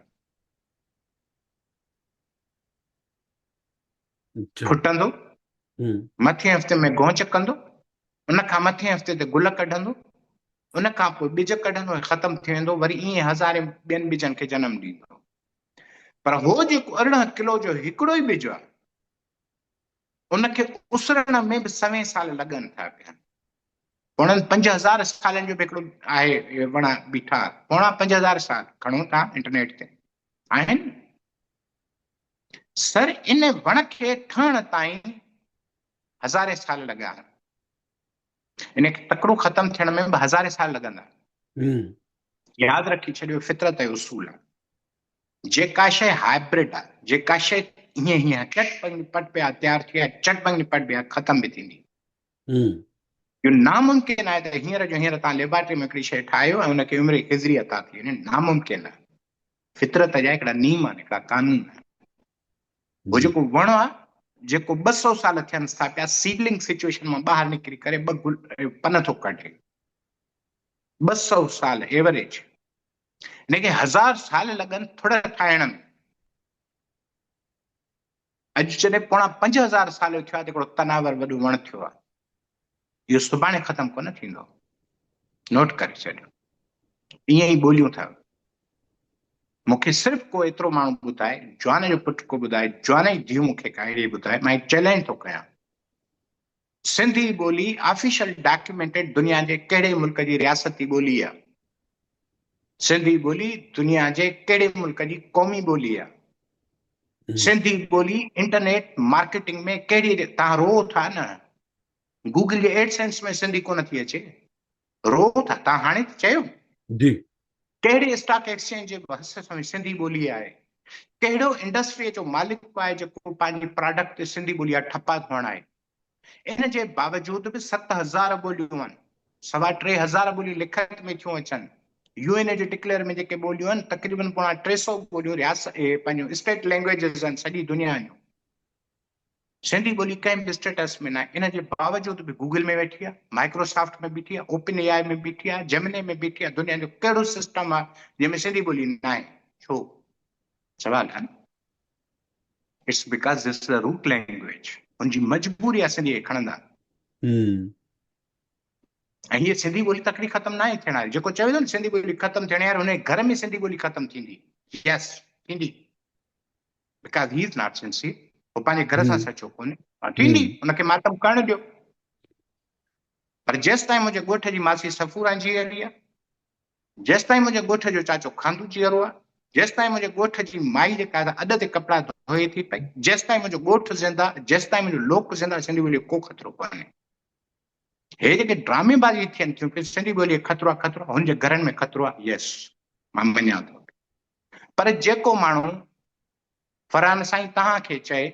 ڦٽندو، مٿين هفتي ۾ گونچ ڪندو، ان کان مٿين هفتي تي گل ڪڍندو، ان کان پوء ٻج ڪڍندو ۽ ختم ٿي ويندو، وري ائين هزارين ٻين ٻجن کي جنم ڏيندو. پر هو جيڪو 18 ڪلو جو هڪڙو ئي ٻج آهي، ان کي اسرڻ ۾ به سوين سال لڳن ٿا پيا. پوڻن 5000 سالن جو به هڪڙو آهي وڻ بيٺا، 4.75 سال کڻو ٿا انٽرنيٽ تي آهن. سر ان وڻ کي ٺهڻ تائين هزارين سال لڳا آهن. ان کي تڪڙو ختم ٿيڻ ۾ به هزارين سال لڳندا. ياد رکي ڇڏيو فطرت جو اصول آهي. جيڪا شيء هائبرڊ آهي، جيڪا شيء هيئن هيئن چٽ پنگني پٽ پيا تيار ٿي آهي، چٽ پنگني پٽ پيا ختم به ٿيندي. اهو ناممڪن آهي ته هينئر جو هينئر توهان ليبارٽري ۾ هڪڙي شيء ٺاهيو ۽ ان کي عمر خضري عطا ٿي وڃي، ناممڪن آهي. فطرت جا هڪڙا نيم آهن، هڪڙا قانون آهن. هو جيڪو وڻ آهي، جيڪو 200 سال ٿينس ٿا پيا، سيڊلنگ سچوئيشن مان ٻاهر نڪري ڪري ٻه گل پن ٿو ڪڍي. 200 سال ايوريج. هن کي هزار سال لڳن ٿڙ ٺاهڻ ۾. اڄ جڏهن 4.75 سال جو ٿيو آهي ته هڪڙو تناور وڏو وڻ ٿيو آهي. اهو سڀاڻي ختم ڪونه ٿيندو. نوٽ ڪري ڇڏيو. ائين ئي ٻوليون اٿو. مون کي صرف ڪو ايترو ماڻهو ٻڌائي، جوان جو پٽ ڪو ٻڌائي، جوان جي ڌيء مون کي ڪا اهڙي ٻڌائي، مان هي چئلينج ٿو ڪيان. سنڌي ٻولي آفيشل ڊاڪيومينٽيڊ دنيا جي ڪهڙي ملڪ جي رياستي ٻولي آ؟ سنڌي ٻولي دنيا جي ڪهڙي ملڪ جي قومي ٻولي آ؟ سنڌي ٻولي انٽرنيٽ مارڪيٽنگ ۾ ڪهڙي توهان روئو ٿا نه گوگل جي ايڊ سينس ۾ سنڌي ڪونه ٿي اچي روئو ٿا توهان هاڻي ته چيو. جي. ڪهڙي اسٽاڪ ايڪسچينج جي حصي ۾ سنڌي ٻولي آهي؟ ڪهڙو انڊسٽريء جو مالڪ آهي جيڪو پنهنجي پراڊڪٽ تي سنڌي ٻولي جا ٺپا ٿو هڻائي؟ ان جي باوجود به 7000 ٻوليون آهن، 3.25 ٻوليون لکت ۾ ٿيون اچن. يو اين اي جي ڊڪليئر ۾ جيڪي ٻوليون آهن تقريبن 275 ٻوليون رياست پنهنجون اسٽيٽ لينگويجز آهن سڄي دنيا جون. سنڌي ٻولي ڪنهن به اسٽيٽس ۾ ناهي، ان جي باوجود به گوگل ۾ ويٺي آهي، مائڪروسافٽ ۾ بيٺي آهي، اوپن اي آء ۾ بيٺي آهي، جيمني ۾ بيٺي آهي، دنيا جو ڪهڙو سسٽم آهي جنهن ۾ سنڌي ٻولي ناهي؟ ڇو؟ سوال آهي نه؟ It's because this is a root language, ان جي مجبوري آهي سنڌي کي کڻندا. ۽ هيء سنڌي ٻولي تڪڙي ختم ناهي ٿيڻ واري، جيڪو چوي ٿو نه سنڌي ٻولي ختم ٿيڻ واري، هن جي گهر ۾ سنڌي ٻولي ختم ٿيندي، يس ٿيندي. Because he is not sincere, هو پنهنجي گهر سان سچو ڪونهي، ٿيندي ان کي ماتم ڪرڻ ڏيو. پر جيستائين منهنجي ڳوٺ جي ماسي صفوران جيئري آهي، جيستائين منهنجي ڳوٺ جو چاچو خاندو جيئرو آهي، جيستائين منهنجي ڳوٺ جي مائي جيڪا آهي اڏ تي ڪپڙا ڌوئي ٿي پئي، جيستائين منهنجو ڳوٺ زنده، جيستائين منهنجو لوڪ زنده، سنڌي ٻوليء کي ڪو خطرو ڪونهي. هي جيڪي ڊرامي بازي ٿين ٿيون پيون، سنڌي ٻوليء کي خطرو آهي، خطرو آهي، هن جي گهرن ۾ خطرو آهي، يس مان مڃان ٿو. پر جيڪو ماڻهو فرحان سائين توهان کي چئي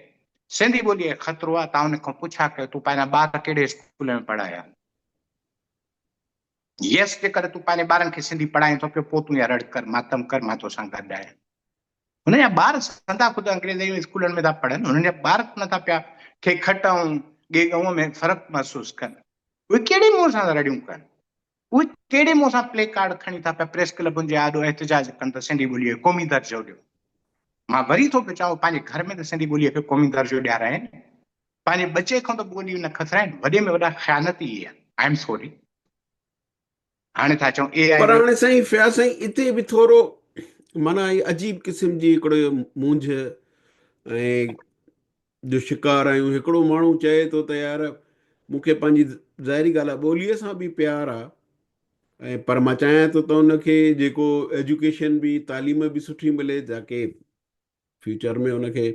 سنڌي ٻوليء کي خطرو آهي، توهان ان کان پڇا ڪيو تون پنهنجا ٻار ڪهڙي اسڪول ۾ پڙهايا آهن؟ يس جيڪڏهن تون پنهنجي ٻارن کي سنڌي پڙهائين ٿو پيو پوء تون اها رڙ ڪر ماتم ڪر مان توسان گڏ آهيان. هنن جا ٻار سندا خود انگريزي اسڪولن ۾ ٿا پڙهن هنن جا ٻار نه ٿا پيا کي کٽ ۽ ڳي ڳئون ۾ فرق محسوس ڪن. اهي ڪهڙي منهن سان ٿا رڙيون ڪن؟ اهي ڪهڙي منهن سان پلي ڪارڊ کڻي ٿا پيا پريس ڪلبن جي آڏو احتجاج ڪن ته سنڌي ٻوليء کي قومي درجو ڏيو. مان وري ٿو پيو چوان پنهنجي گهر ۾ ته سنڌي ٻوليء کي قومي درجو ڏيارائين. پنهنجي ٻچي کان ته ٻولي نه کسرائين وڏي ۾ وڏا خيانتي اهي آهن I am sorry هاڻي ٿا چئون اي پر هاڻي سائين فياض سائين اتي به ٿورو معنيٰ هي عجيب قسم جي هڪڙو مونجهه ۽ جو شڪار آهيون هڪڙو ماڻهو چئي ٿو ته يار مون کي پنهنجي ظاهري ڳالهه آهي ٻوليء سان به پيار آهي ۽ پر مان چاهيان ٿو ته ان کي جيڪو ايجوڪيشن به تعليم به سٺي ملي تاڪي فيوچر ۾ ان کي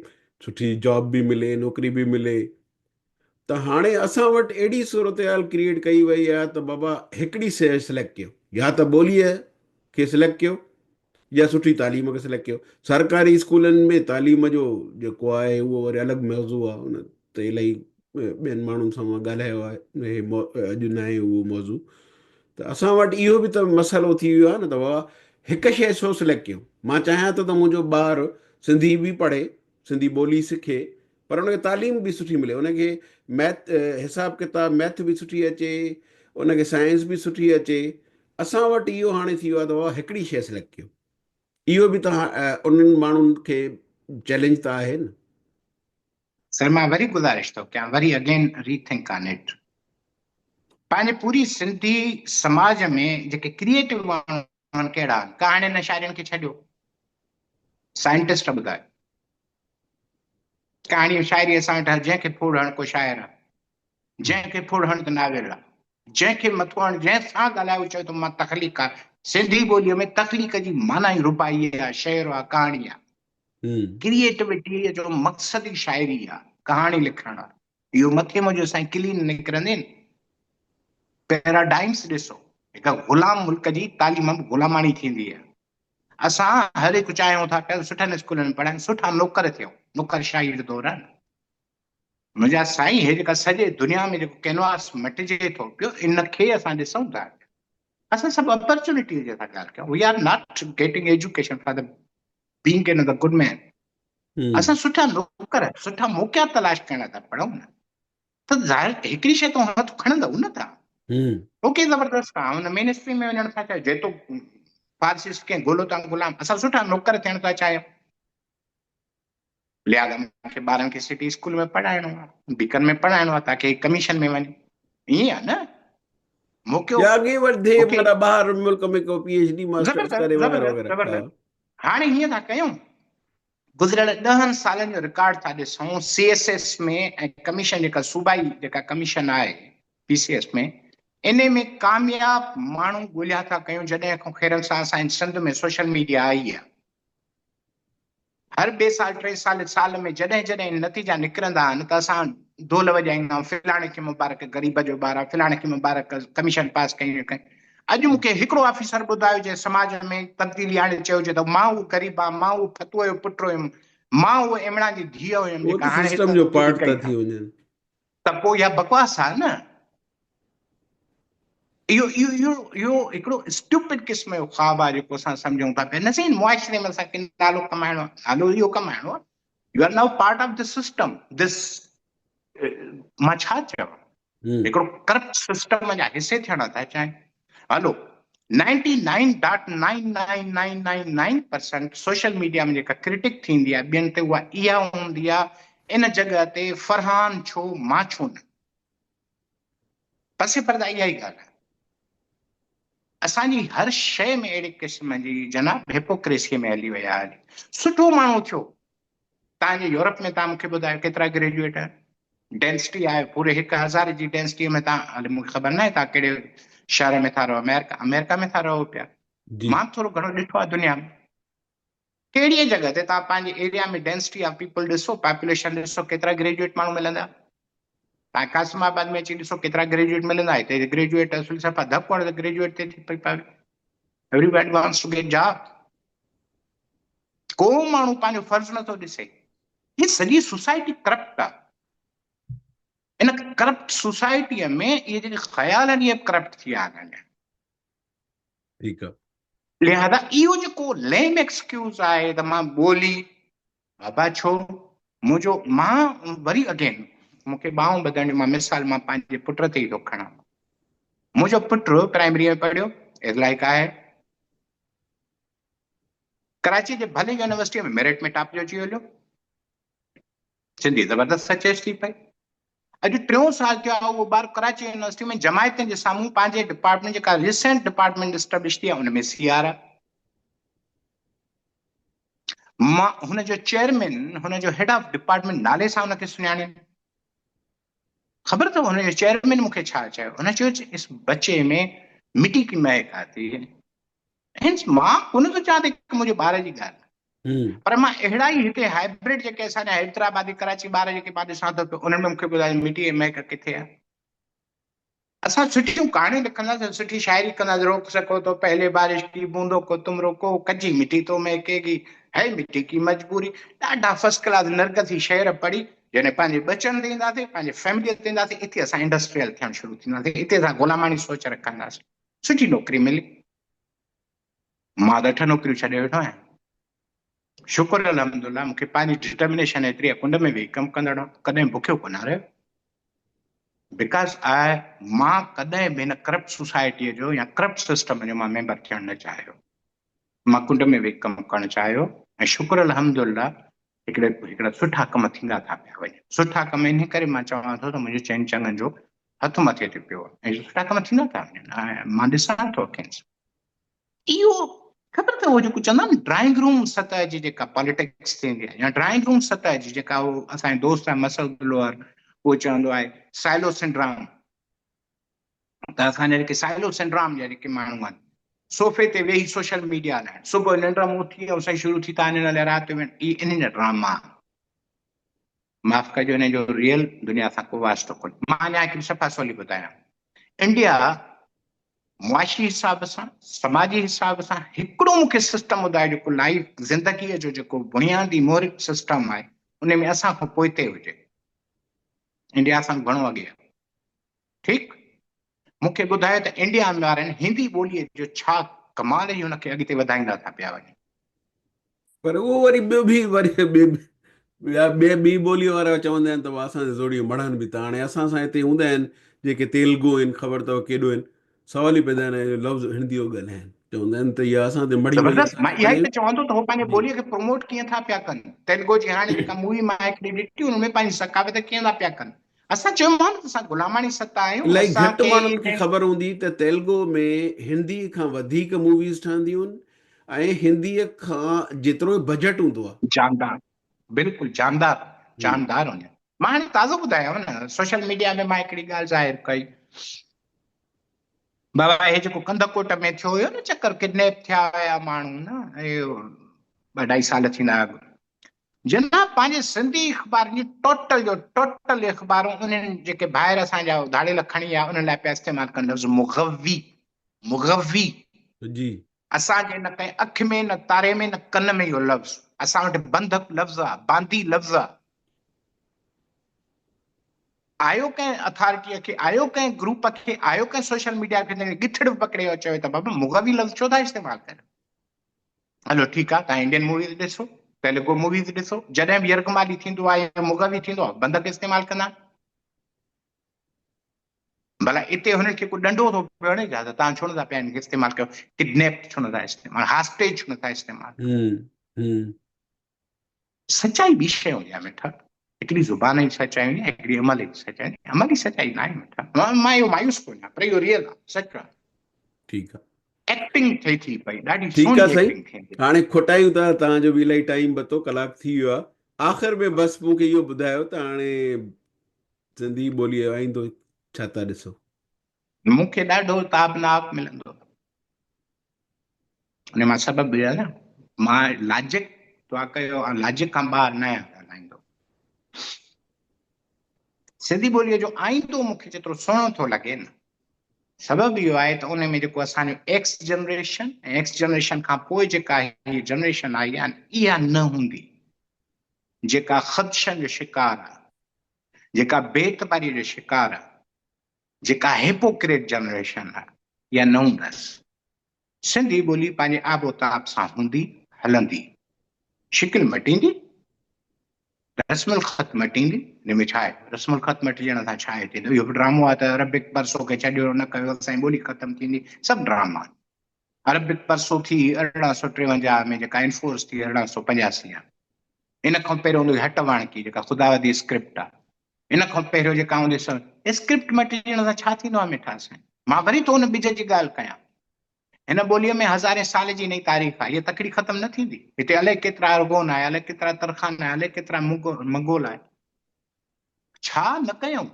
سٺي جاب به ملي نوڪري به ملي ته هاڻي اسان وٽ اهڙي صورتحال ڪريئيٽ ڪئي وئي آهي ته بابا هڪڙي شيء سليڪٽ ڪيو يا ته ٻوليء کي سليڪٽ ڪيو يا سٺي تعليم کي سليڪٽ ڪيو سرڪاري اسڪولن ۾ تعليم جو جيڪو آهي اهو وري الڳ موضوع آهي ان تي الاهي ٻين ماڻهن سان مان ڳالهايو آهي هي اڄ ناهي اهو موضوع ته اسان وٽ اهو به ته مسئلو ٿي ويو آهي نه ته بابا هڪ شيء ڇو سليڪٽ ڪيون مان چاهيان ٿو ته منهنجو ٻار سنڌي به پڙهي سنڌي ٻولي سکي پر ان کي تعليم به سٺي ملي ان کي ميٿ حساب ڪتاب ميٿ به سٺي اچي ان کي سائنس به سٺي اچي اسان وٽ اهو هاڻي ٿي ويو آهي ته بابا هڪڙي شيء سليڪٽ ڪيو اهو به ته انهن ماڻهن کي چئلينج ته آهي نه. سر مان وري گذارش ٿو ڪيان وري again rethink on it پنهنجي پوري سنڌي سماج ۾ جيڪي ڪريئيٽو ماڻهو آهن ڪهڙا آهن ڪهاڻين ۽ شاعرين کي ڇڏيو سائنٽسٽ ٻڌايو ڪهاڻي شاعري اسان وٽ جنهن کي ڦوڙ هڻ ڪو شاعر آهي جنهن کي ڦوڙ هڻ ته ناول آهي جنهن کي مٿو هڻ جنهن سان ڳالهايو چوي ٿو مان تخليق آهي سنڌي ٻوليء ۾ تخليق جي معنيٰ ئي رباعي آهي شعر آهي ڪهاڻي آهي ڪريئيٽوٽيء جو مقصد ئي شاعري آ، ڪهاڻي لکڻ آ. اهو مٿي منهنجو سائين ڪلين نڪرندين. پيراڊائمس ڏسو، هڪ غلام ملڪ جي تعليم به غلاماڻي ٿيندي آ. اسان هر هڪ چاهيون ٿا پيا سٺن اسڪولن ۾ پڙهايون، سٺا نوڪر ٿيون، نوڪر شاهيء جو دور آ نه. منهنجا سائين هي جيڪا سڄي دنيا ۾ جيڪو ڪينواس مٽجي ٿو پيو، ان کي اسان ڏسون ٿا. اسان سڀ اپرچونٽي جي ٿا ڳالهه ڪيون. We are not getting education for the being an the good man. اسان سٺا نوڪر سٺا موقعا تلاش ڪرڻ ٿا پڙهون نه ته ظاهر هڪڙي شيء تو هٿ کڻندو نه ٿا اوڪي زبردست آ ان مين اسٽريم ۾ وڃڻ ٿا چاهيو جيتو فارسي سکين گولو تان غلام اسان سٺا نوڪر ٿيڻ ٿا چاهيون لهذا مون کي ٻارن کي سٽي اسڪول ۾ پڙهائڻو آ بيڪن ۾ پڙهائڻو آ تاڪي ڪميشن ۾ وڃي ائين آ نه موقعو يا اڳي وڌي معنيٰ ٻاهر ملڪ ۾ ڪو پي ايڇ ڊي ماسٽرز ڪري وغيره وغيره. هاڻي هيئن ٿا ڪيون گذريل ڏهن سالن جو رڪارڊ ٿا ڏسون سي ايس ايس ۾ ۽ ڪميشن جيڪا صوبائي جيڪا ڪميشن آهي پي سي ايس ۾ انهي ۾ ڪامياب ماڻهو ڳوليا ٿا ڪيون جڏهن کان خيرن سان اسان سنڌ ۾ سوشل ميڊيا آئي آهي هر ٻئي سال ٽئين سال سال ۾ جڏهن جڏهن نتيجا نڪرندا آهن ته اسان دول وڄائيندا آهيون فلاڻي کي مبارڪ غريب جو ٻار آهي فلاڻي کي مبارڪ ڪميشن پاس ڪئي ڪئي اڄ مون کي هڪڙو آفيسر ٻڌايو جنهن سماج ۾ تبديلي آڻي چيو هجي ته مان اهو غريب آهيان مان اهو ڦتوء جو پٽ هيم مان اهو ايمڻا جي ڌيء هيم جيڪا هاڻي سسٽم جو پارٽ ٿا ٿي وڃن ته پوء اها بڪواس آهي نه. اهو اهو اهو اهو هڪڙو اسٽوپڊ قسم جو خواب آهي جيڪو اسان سمجهون ٿا پيا نه سائين معاشري ۾ اسان کي نالو ڪمائڻو آهي نالو اهو ڪمائڻو آهي you are now part of this system this مان ڇا چوان هڪڙو ڪرپٽ سسٽم جا حصي ٿيڻ ٿا چاهين هلو ninety nine dot nine nine nine nine nine percent social media ۾ جيڪا ڪرٽڪ ٿيندي آهي ٻين تي اها اها هوندي آهي ان جڳهه تي فرحان ڇو مان ڇو نه پس پرده اها ئي ڳالهه آهي اسان جي هر شيء ۾ اهڙي قسم جي جناب هپوڪريسي ۾ هلي ويا آهي سٺو ماڻهو ٿيو تان جي يورپ ۾ تان مونکي ٻڌايو ڪيترا گريجوئيٽ آهن ڊينسٽي آهي پوري 1000 جي ڊينسٽي ۾ تان هلي مونکي خبر ناهي تان ڪهڙي شهر ۾ ٿا رهو امريڪا امريڪا ۾ ٿا رهو پيا مان ٿورو گهڻو ڏٺو آهي دنيا ۾ ڪهڙيء جڳهه تي توهان پنهنجي ايريا ۾ ڊينسٽي آف پيپل ڏسو، پاپوليشن ڏسو ڪيترا گريجوئيٽ ماڻهو ملندا. توهان قاسم آباد ۾ اچي ڏسو ڪيترا گريجوئيٽ ملندا. هتي گريجوئيٽ اصل صفا ڌڪ هڻ ته گريجوئيٽ تي ٿي پئي پوي. Everybody wants to get job. ڪو ماڻهو پنهنجو فرض نٿو ڏسي. هي سڄي سوسائٽي ڪرپٽ آ. ان ڪرپٽ سوسائٽيء ۾ اهي جيڪي خيال آهن اهي به ڪرپٽ ٿي ويا آهن اڃا. ٺيڪ آ. لهذا اهو جيڪو ليم ايڪسڪيوز آهي ته مان ٻولي بابا ڇو منهنجو مان وري اگين مون کي ٻانهون ٻڌڻ جو مان مثال مان پنهنجي پٽ تي ئي ٿو کڻان. منهنجو پٽ پرائمري ۾ پڙهيو از لائڪ آهي ڪراچي جي ڀلي يونيورسٽي ۾ ميرٽ ۾ ٽاپ جو اچي هليو. سنڌي زبردست سچيس ٿي پئي. اڄ ٽيون سال ٿيو آهي اهو ٻار ڪراچي يونيورسٽي ۾ جماعتن جي سامهون پنهنجي ڊپارٽمينٽ جيڪا ريسينٽ ڊپارٽمينٽ اسٽيبلش ٿي آهي ان ۾ سي آر آهي. مان هن جو چيئرمين هن جو هيڊ آف ڊپارٽمينٽ نالي سان هن کي سڃاڻين. خبر اٿو هن جو چيئرمين مون کي ڇا چيو؟ هن چيو اس بچي ۾ مٽي ڪي مهڪ آتي هي. هينس مان ڪونه ٿو چوان ته منهنجي ٻار جي ڳالهه پر مان اهڙا ئي هتي هائبرڊ جيڪي اسان جا حيدرآبادي ڪراچي ٻار جيڪي مان ڏسان ٿو پيو انهن ۾ مونکي ٻڌايو مٽي ۽ مهڪ ڪٿي آهي. اسان سٺيون ڪهاڻيون لکنداسين سٺي شاعري ڪنداسين روڪ سگهو ٿو پهلي بارش ڪي بوندو ڪو تم روڪو ڪچي مٽي تو مهڪيگي هي مٽي ڪي مجبوري ڏاڍا فرسٽ ڪلاس نرگسي شعر پڙهي جڏهن پنهنجي ٻچن تي اينداسين پنهنجي فيملي تي اينداسين اتي اسان انڊسٽريل ٿيڻ شروع ٿينداسين اتي اسان غلاماڻي سوچ رکنداسين سٺي نوڪري ملي مان ته اٺ نوڪريون ڇڏي ويٺو آهيان. شڪر الحمدالله مون کي پنهنجي ڊٽرمنيشن ايتري آهي ڪنڊ ۾ ويهي ڪم ڪندڙ آهيان ڪڏهن بکيو ڪونه رهيو because آء مان ڪڏهن به هن ڪرپٽ سوسائٽيء جو يا ڪرپٽ سسٽم جو مان ميمبر ٿيڻ نه چاهيو. مان ڪنڊ ۾ ويهي ڪم ڪرڻ چاهيو ۽ شڪر الحمدالله هڪڙي هڪڙا سٺا ڪم ٿيندا ٿا پيا وڃن. سٺا ڪم انهي ڪري مان چوان ٿو ته منهنجو چئن چڱن جو هٿ مٿي تي پيو آهي ۽ سٺا ڪم ٿيندا ٿا وڃن ۽ مان ڏسان ٿو اکين سان. اهو خبر اٿو جيڪو چوندا آهن ڊرائنگ روم سطح جي جيڪا پاليٽڪس ٿيندي آهي يا ڊرائنگ روم سطح جي جيڪا هو اسان جو دوست آهي مسعود لوهر اهو چوندو آهي سائلو سنڊرام ته اسان جا جيڪي سائلو سنڊرام جا جيڪي ماڻهو آهن صوفي تي ويهي سوشل ميڊيا هلائڻ صبح ننڊ مان اٿي ۽ سائين شروع ٿي ٿا وڃن الائي رات جو ويهن اهي انهن جا ڊراما آهن. معاف ڪجو انهن جو ريئل دنيا سان ڪو واسطو ڪونهي. مان اڃا هڪڙي صفا سولي ٻڌايان. انڊيا معاشي حساب سان، سماجي حساب سان هڪڙو مون کي سسٽم ٻڌايو جيڪو لائيف زندگيء جو جيڪو بنيادي محرڪ سسٽم آهي ان ۾ اسان کان پوئتي هجي. انڊيا اسان کان گهڻو اڳي آهي. ٺيڪ مون کي ٻڌايو ته انڊيا وارن هندي ٻوليء جو ڇا ڪمال جي ان کي اڳتي وڌائيندا ٿا پيا وڃن. پر اهو وري ٻيو به وري ٻي ٻيا ٻي ٻي ٻوليء وارا چوندا آهن ته اسان جي زوريء مڙهن به ٿا. هاڻي اسان سان هتي هوندا آهن جيڪي تيلگو آهن خبر اٿو ڪيڏو آهن سوال ئي پيدا نه لفظ هندي ڳالهائن چوندا آهن ته اها اسان تي مڙهي وئي زبردست مان اها ئي ته چوان ٿو ته هو پنهنجي ٻوليء کي پروموٽ ڪيئن ٿا پيا ڪن. تيلگو جي هاڻي جيڪا مووي مان هڪڙي ڏٺي ان ۾ پنهنجي ثقافت ڪيئن ٿا پيا ڪن. اسان چيو مان ته اسان غلاماڻي ستا آهيون الائي اسان گهٽ کي ماڻهن کي خبر هوندي ته تيلگو ۾ هندي کان وڌيڪ موويز ٺهنديون آهن ۽ هندي کان جيترو بجيٽ هوندو آهي. جاندار بلڪل جاندار جاندار هونديون مان هاڻي تازو ٻڌايو نه سوشل ميڊيا ۾ مان هڪڙي ڳالهه ظاهر ڪئي بابا هي جيڪو ڪنڌڪوٽ ۾ ٿيو هيو نه چڪر ڪڊنيپ ٿيا هيا ماڻهو نه اهو ٻه اڍائي سال ٿيندا اڳ جناب پنهنجي سنڌي اخبارن جون ٽوٽل جو ٽوٽل اخبارون انهن جيڪي ڀائر اسان جا ڌاڙيل کڻي ويا انهن لاء پيا استعمال ڪن لفظ مغوي مغوي جي. اسان جي نه ڪنهن اک ۾ نه تاري ۾ نه ڪن ۾ اهو لفظ اسان وٽ بنڌڪ لفظ آ باندي لفظ آ آيو ڪنهن اٿارٽيء کي آيو ڪنهن گروپ کي آيو ڪنهن سوشل ميڊيا کي جنهن ڳٿڙ به پڪڙي چوي ته بابا مغوي لفظ ڇو ٿا استعمال ڪريو. هلو ٺيڪ آ توهان انڊين موويز ڏسو تيلگو موويز ڏسو جڏهن به يرغمالي ٿيندو آ يا مغوي ٿيندو آ بندڪ استعمال ڪندا آهن ڀلا اتي هنن کي ڪو ڏنڊو ٿو پيو هڻي ڇا ته توهان ڇو نٿا پيا هن کي استعمال ڪيو ڪڊنيپ ڇو نٿا استعمال هاسٽيج ڇو نٿا استعمال ڪيو سچائي ٻي شيء هوندي آهي مٺا. هڪڙي زبان جي سچائي هوندي آهي هڪڙي عمل جي سچائي هوندي آهي. عملي سچائي ناهي مٺا. مان اهو مايوس ڪونه آهيان پر اهو ريئل آهي سچ آهي. ٺيڪ آهي. ايڪٽنگ ٿئي ٿي پئي ڏاڍي ٺيڪ سهڻي آهي سائين ايڪٽنگ ٿئي ٿي. هاڻي کوٽايون ٿا توهان جو به الاهي ٽائيم ورتو ڪلاڪ ٿي ويو آهي آخر ۾ بس مون کي اهو ٻڌايو ته هاڻي سنڌي ٻوليء جو آئيندو ڇا ٿا ڏسو؟ مون کي ڏاڍو تابناڪ ملندو. ان مان سبب ٻڌايان نه مان لاجڪ دعا ڪيو آئون لاجڪ کان ٻاهر نه آهيان ڳالهائيندو. سنڌي ٻوليء جو آئيندو مون کي جيترو سهڻو ٿو لڳي نه، سبب اهو آهي ته ان ۾ جيڪو اسان جو ايڪس جنريشن ۽ ايڪس جنريشن کان پوء جيڪا هي جنريشن آئي آهي اها نه هوندي جيڪا خدشن جو شڪار آهي، جيڪا بي اعتباريء جو شڪار آهي، جيڪا هيپوڪريٽ جنريشن آهي اها نه هوندس. سنڌي ٻولي پنهنجي آب و تاب سان هوندي، هلندي. شڪل مٽيندي، رسم الخط مٽيندي، ان ۾ ڇا آهي؟ رسم الخط مٽجڻ سان ڇا آهي ٿيندو؟ اهو به ڊرامو آهي ته عربڪ پرسو کي ڇڏيو نه ڪيو اسان جي ٻولي ختم ٿيندي، سڀ ڊراما آهن. عربڪ پرسو ٿي 1853 ۾ جيڪا انفورس ٿي 1885 آهي. ان کان پهريون هوندي هئي هٽ واڻڪي جيڪا خداوندي اسڪرپٽ آهي. ان کان پهريون جيڪا هوندي سو اسڪرپٽ مٽجڻ سان ڇا ٿيندو آهي مٺا سائين؟ مان وري ٿو ان ٻج جي ڳالهه ڪيان. هن ٻوليء ۾ هزارين سال جي نئين تاريخ آهي. هيء تڪڙي ختم نه ٿيندي. هتي الائي ڪيترا ارغون آيا، الائي ڪيترا ترخان آيا، الائي ڪيترا منگول آيا. ڇا نه ڪيائون؟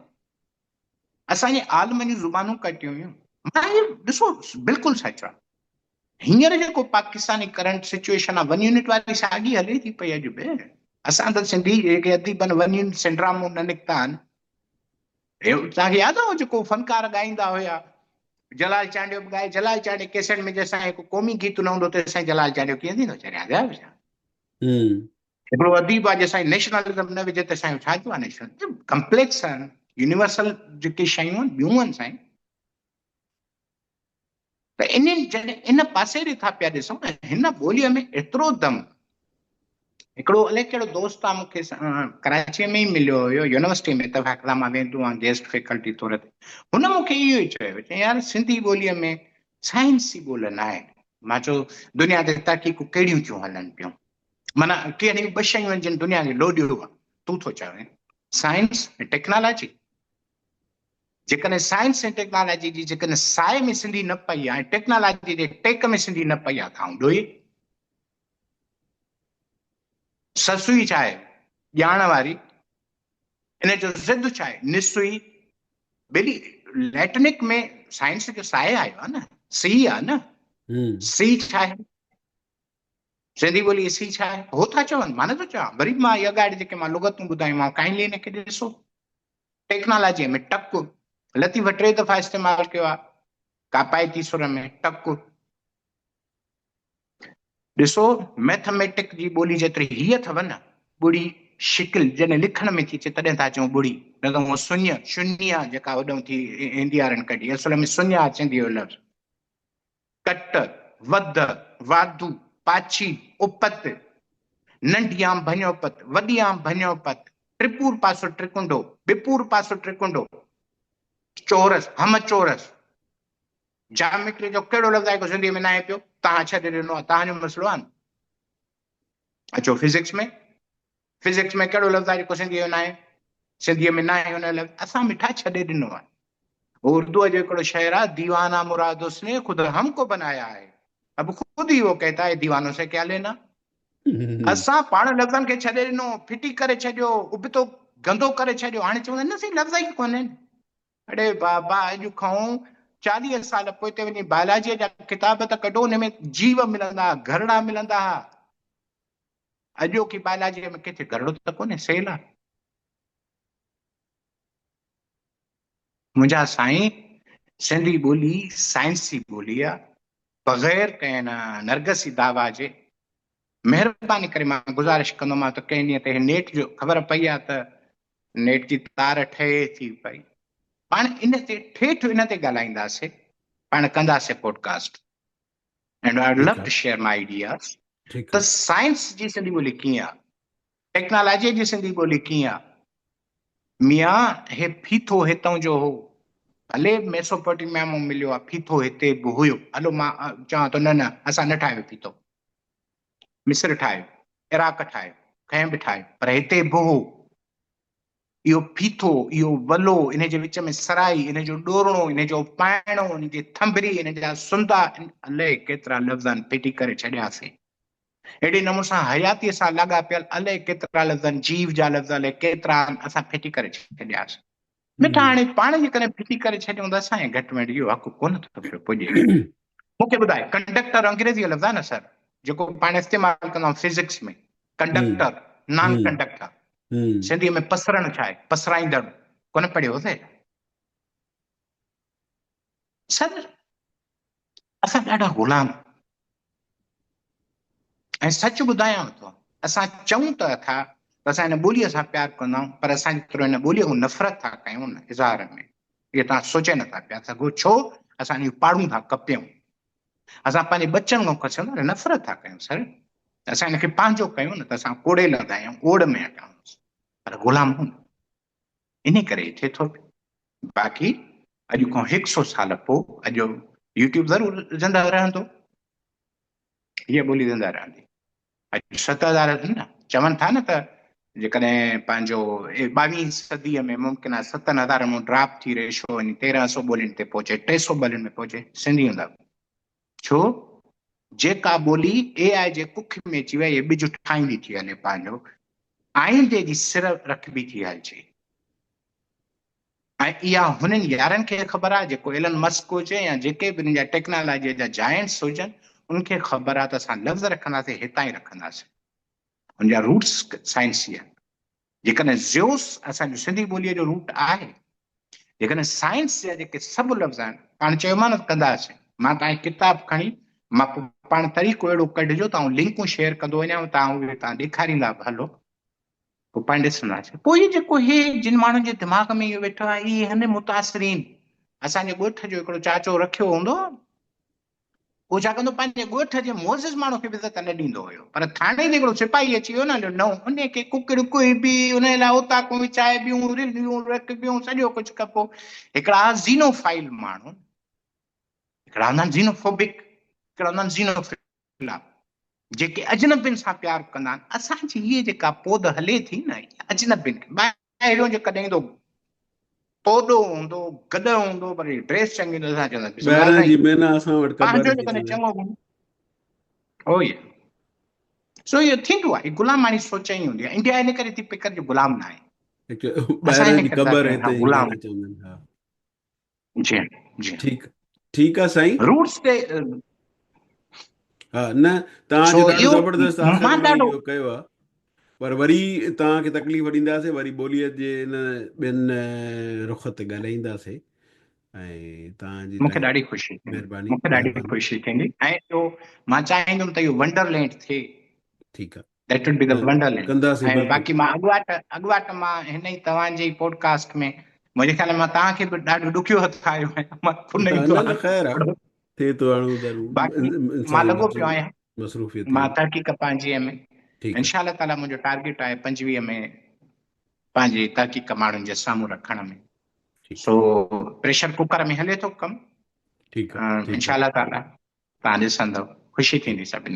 اسان جي عالمن جون زبانون ڪٽيون ويون. مان هي ڏسو بلڪل سچ آهي. هينئر جيڪو پاڪستاني ڪرنٽ سچوئيشن آهي ون يونٽ واري ساڳي هلي ٿي پئي اڄ به. اسان ته سنڌي جيڪي اديب آهن ون يونٽ سنڊرام نه نڪتا آهن. توهان کي ياد آهي جيڪو فنڪار ڳائيندا هيا جلال چانڊيو به ڳائي جلال چانڊيو ڪيسٽ ۾ جيسين هڪ قومي گيت نه هوندو تيسين جلال چانڊيو ڪيئن ٿيندو چريا ٿيا آهيو ڇا؟ هڪڙو اديب آهي جيسين نيشنلزم نه وجهي تيسين ڇا جو آهي نيشنل ڪمپليڪس آهن يونيورسل جيڪي شيون آهن ٻيون آهن سائين. ته انهن جڏهن ان پاسي ڏي ٿا پيا ڏسون ته هن ٻوليء ۾ ايترو دم هڪڙو الائي ڪهڙو دوست آ مون کي ڪراچيء ۾ ئي مليو هيو يونيورسٽي ۾ اتفاق سان مان ويندو آهيان گيسٽ فيڪلٽي طور تي هن مون کي اهو ئي چيو چيائين يار سنڌي ٻوليء ۾ سائنسي ٻول نه آهن مان چيو دنيا تي تحقيقون ڪهڙيون ٿيون هلن پيون معنيٰ ڪهڙيون ٻه شيون آهن جن دنيا کي لوڏيو آهي تون ٿو چوين سائنس ۽ ٽيڪنالاجي جيڪڏهن سائنس ۽ ٽيڪنالاجي جي جيڪڏهن سائي ۾ سنڌي نه پئي آهي ۽ ٽيڪنالاجي جي ٽيڪ ۾ سنڌي نه پئي آهي ته آئون ڏوهي. سسئي ڇا آهي؟ ڄاڻ واري. ان جو ضد ڇا آهي؟ نسوئي. ٻيلي ليٽنڪ ۾ سائنس جو سائي آيو آهي نه، سي آهي نه. سي ڇا آهي؟ سنڌي ٻولي سي ڇا آهي؟ هو ٿا چون، مان نه ٿو چوان. وري به مان اها ڳالهه جيڪي مان لغتون ٻڌايون مان ڪائنڊلي ان کي ڏسو. ٽيڪنالاجيء ۾ ٽڪ لطيف ٽي دفعا استعمال ڪيو آهي، ڪاپائتي سر ۾ ٽڪ. ڏسو مئٿميٽڪ جي ٻولي جيتري هيء اٿو نه، ٻڙي شڪل جڏهن لکڻ ۾ ٿي اچي تڏهن ٿا چئون ٻڙي، نه ته هونء سڃ، شنيا، جيڪا هوڏانهن ٿي هندي وارن ڪڍي، اصل ۾ سڃ آهي سنڌيء جو لفظ. ڪٽ، وڌ، واڌو، پاڇي، اپت، ننڍي آم ڀڃو پت، وڏي آم ڀڃو پت، ٽپور پاسو ٽرڪنڊو، ٻپور پاسو ٽرڪنڊو، چورس، هم چورس. جاميٽري جو ڪهڙو لفظ آهي جيڪو سنڌيء ۾ ناهي پيو؟ توهان ڇڏي ڏنو آهي، توهان جو مسئلو آهي نه. اچو فزڪس ۾، فزڪس ۾ ڪهڙو لفظ آهي جيڪو سنڌيء جو ناهي؟ سنڌيء ۾ ناهي ان جو لفظ، اسان مٺا ڇڏي ڏنو آهي. اردوء جو هڪڙو شعر آهي، ديوانا مراد اس ني خود هم ڪو بنايا هي، اب خود هي وو ڪهتا هي ديوانون سي ڪيا لينا. اسان پاڻ لفظن کي ڇڏي ڏنو، ڦٽي ڪري ڇڏيو، ابتو گندو ڪري ڇڏيو، هاڻي چون ٿا نه سائين لفظ ئي ڪونهن. اڙي بابا اڄ کان 40 سال پوئتي وڃي بائلاجيء جا ڪتاب ته ڪڍو، ان ۾ جيو ملندا ها، گهرڙا ملندا ها. اڄوڪي بائلاجيء ۾ ڪٿي گهرڙو ته ڪونهي، سيل آهي. منهنجا سائين سنڌي ٻولي سائنسي ٻولي آ بغير ڪنهن نرگسي دعويٰ جي مهرباني ڪري مان گذارش ڪندومانء ته ڪنهن ڏينهن تي هي نيٽ جو خبر پئي آ ته نيٽ جي تار ٺهي ٿي پئي پاڻ ان تي ٺيٺ ان تي ڳالهائينداسي پاڻ ڪنداسي podcast and I love to share my ideas ته سائنس جي سنڌي ٻولي ڪيئن آ ٽيڪنالاجيء جي سنڌي ٻولي ڪيئن آ؟ ميان هي ڦيٿو هتئون جو هو. ڀلي ميسوپوٽيميا مان مليو آ، ڦيٿو هتي به هيو. هلو مان چوان ٿو نه نه اسان نه ٺاهيو ڦيٿو. مصر ٺاهيو، عراق ٺاهيو، ڪنهن به ٺاهيو پر هتي به هو. اهو ڦيٿو، اهو ولو، ان جي وچ ۾ سرائي، ان جو ڏورڻو، ان جو پائڻو، ان جي ٿنڀري، ان جا سندا، الائي ڪيترا لفظ آهن ڦٽي ڪري ڇڏياسين. اهڙي نموني سان حياتيء سان لاڳاپيل الائي ڪيترا لفظ آهن، جيو جا لفظ الائي ڪيترا آهن، اسان ڦٽي ڪري ڇڏياسين. مٺا هاڻي پاڻ جيڪڏهن ڦٽي ڪري ڇڏيون ته اسان کي گهٽ ۾ گهٽ اهو حق ڪونه ٿو پيو پڄي. مون کي ٻڌاء، ڪنڊڪٽر انگريزي جو لفظ آهي نه سر، جيڪو پاڻ استعمال ڪندا آهيون فزڪس ۾. ڪنڊڪٽر، نان ڪنڊڪٽر. سنڌيء ۾ پسرڻ ڇا آهي؟ پسرائيندڙ. ڪونه پڙهيو هوسي؟ سر اسان ڏاڍا غلام ۽ سچ ٻڌايان ٿو اسان چئون ته ٿا ته اسان هن ٻوليء سان پيار ڪندا آهيون پر اسان جيترو هن ٻوليء کان نفرت ٿا ڪيون نه اظهار ۾ اهو توهان سوچي نٿا پيا سگهو ڇو اسان جون پاڙون ٿا ڪپيون اسان پنهنجي ٻچن کان کسيون ٿا نفرت ٿا ڪيون سر اسان هن کي پنهنجو ڪيون نه ته اسان ڪوڙي لڳايون اوڙ ۾ هٽايون پر غلام هون انهي ڪري ٿئي ٿو پيو. باقي اڄ کان هڪ سو سال پوء اڄ يوٽيوب ضرور زنده رهندو. هيء ٻولي زنده رهندي. اڄ 7000 نه چون ٿا نه ته جيڪڏهن پنهنجو ٻاويهين صديء ۾ ممڪن آهي 7000 مون ڊراپ ٿي ريشو وڃي 1300 ٻولين تي پهچي 300 ٻولين ۾ پهچي سنڌي هوندا ڇو جيڪا ٻولي اي آء جي ڪک ۾ اچي وئي ٻج ٺاهيندي ٿي هلي پنهنجو آئيندي جي سر رکبي ٿي هلجي ۽ اها هنن يارن کي خبر آهي جيڪو ايلن مسڪ هجي يا جيڪي به انهن جا ٽيڪنالاجي جا جائنٽس هجن ان کي خبر آهي ته اسان لفظ رکنداسين هتان ئي رکنداسين ان جا روٽس سائنسي آهن جيڪڏهن زيوس اسان جو سنڌي ٻوليء جو روٽ آهي، جيڪڏهن سائنس جا جيڪي سڀ لفظ آهن، پاڻ چيومان نه ڪنداسين، مان توهان کي ڪتاب کڻي مان پوء پاڻ طريقو اهڙو ڪڍجو ته آئون لنڪون شيئر ڪندو وڃان توهان اهي توهان ڏيکاريندا به هلو پوء پاڻ ڏسنداسين. پوء اهي جيڪو هي جن ماڻهن جي دماغ ۾ اهو ويٺو آهي اهي هن متاثرين اسان جي ڳوٺ جو هڪڙو چاچو رکيو هوندو هو ڇا ڪندو پنهنجي ڳوٺ جي معزز ماڻهو کي به عزت نه ڏيندو هيو پر ٿاڻي تي هڪڙو سپاهي اچي ويو نه جو نئون ان کي ڪڪڙ ڪهبي ان لاء اوطاقون وڇائبيون رليون رکبيون سڄو ڪجهه ڪبو هڪڙا زينو فائل ماڻهو هڪڙا هوندا آهن زينو فوبڪ هڪڙا هوندا آهن زينو فلا جيڪي اجنبين سان پيار ڪندا آهن اسان جي هيء جيڪا پود هلي ٿي نه اجنبين کي ٻاهريون جيڪڏهن ايندو توڏو هوندو گڏهه هوندو پر ڊريس چڱي هوندو اسان چوندا بسم الله ٻاهران جي سائين مينا اسان وٽ قبر پنهنجو جي جيڪڏهن چوندا چڱو هوندو او يا سو اهو ٿيندو آهي غلاماڻي سوچ ئي هوندي آهي انڊيا ان ڪري ٿي پڪر جو غلام نه آهي اسان ٻاهران ان جي ڪري ٿا قبر چئون ها هتي جي غلام مينا چوندا آهن ها جي جي ٺيڪ ٺيڪ آ سائين روٽس تي ها نه توهان سو جو ڏاڍو اهو زبردست آخر مان ۾ ڏاڍو اهو ڪيو آ پر وري توهان کي تڪليف ڏينداسين وري ٻوليء جي ان ٻين رخ تي ڳالهائينداسين ۽ توهان جي مون کي ڏاڍي خوشي ٿيندي مهرباني مون کي ڏاڍي خوشي ٿيندي ۽ اهو مان چاهيندم ته اهو ونڊرلينڊ ٿئي ٺيڪ آ That would be the Wonderland. ڪنداسين ۽ بلڪل. باقي مان اڳواٽ اڳواٽ مان هن ئي توهان جي ئي پوڊڪاسٽ ۾ منهنجي خيال ۾ مان توهان کي به ڏاڍو ڏکيو هٿ آيو آهيان مان ڪونه ها ايندو نه نه آهيان خير آ ٿئي ٿو هاڻي باقي مان انساني لڳو پيو آهيان مصروفيت مان تحقيق پنهنجي ۾ ٺيڪ آ انشاء الله تعالي منهنجو ٽارگيٽ آهي 25 ۾ پنهنجي تحقيق ماڻهن جي سامهون رکڻ ۾ ٺيڪ سو پريشر ڪوڪر ۾ هلي ٿو ڪم ٺيڪ آ ٺيڪ انشاء آ الله تعالي توهان ڏسندو خوشي ٿيندي سڀني.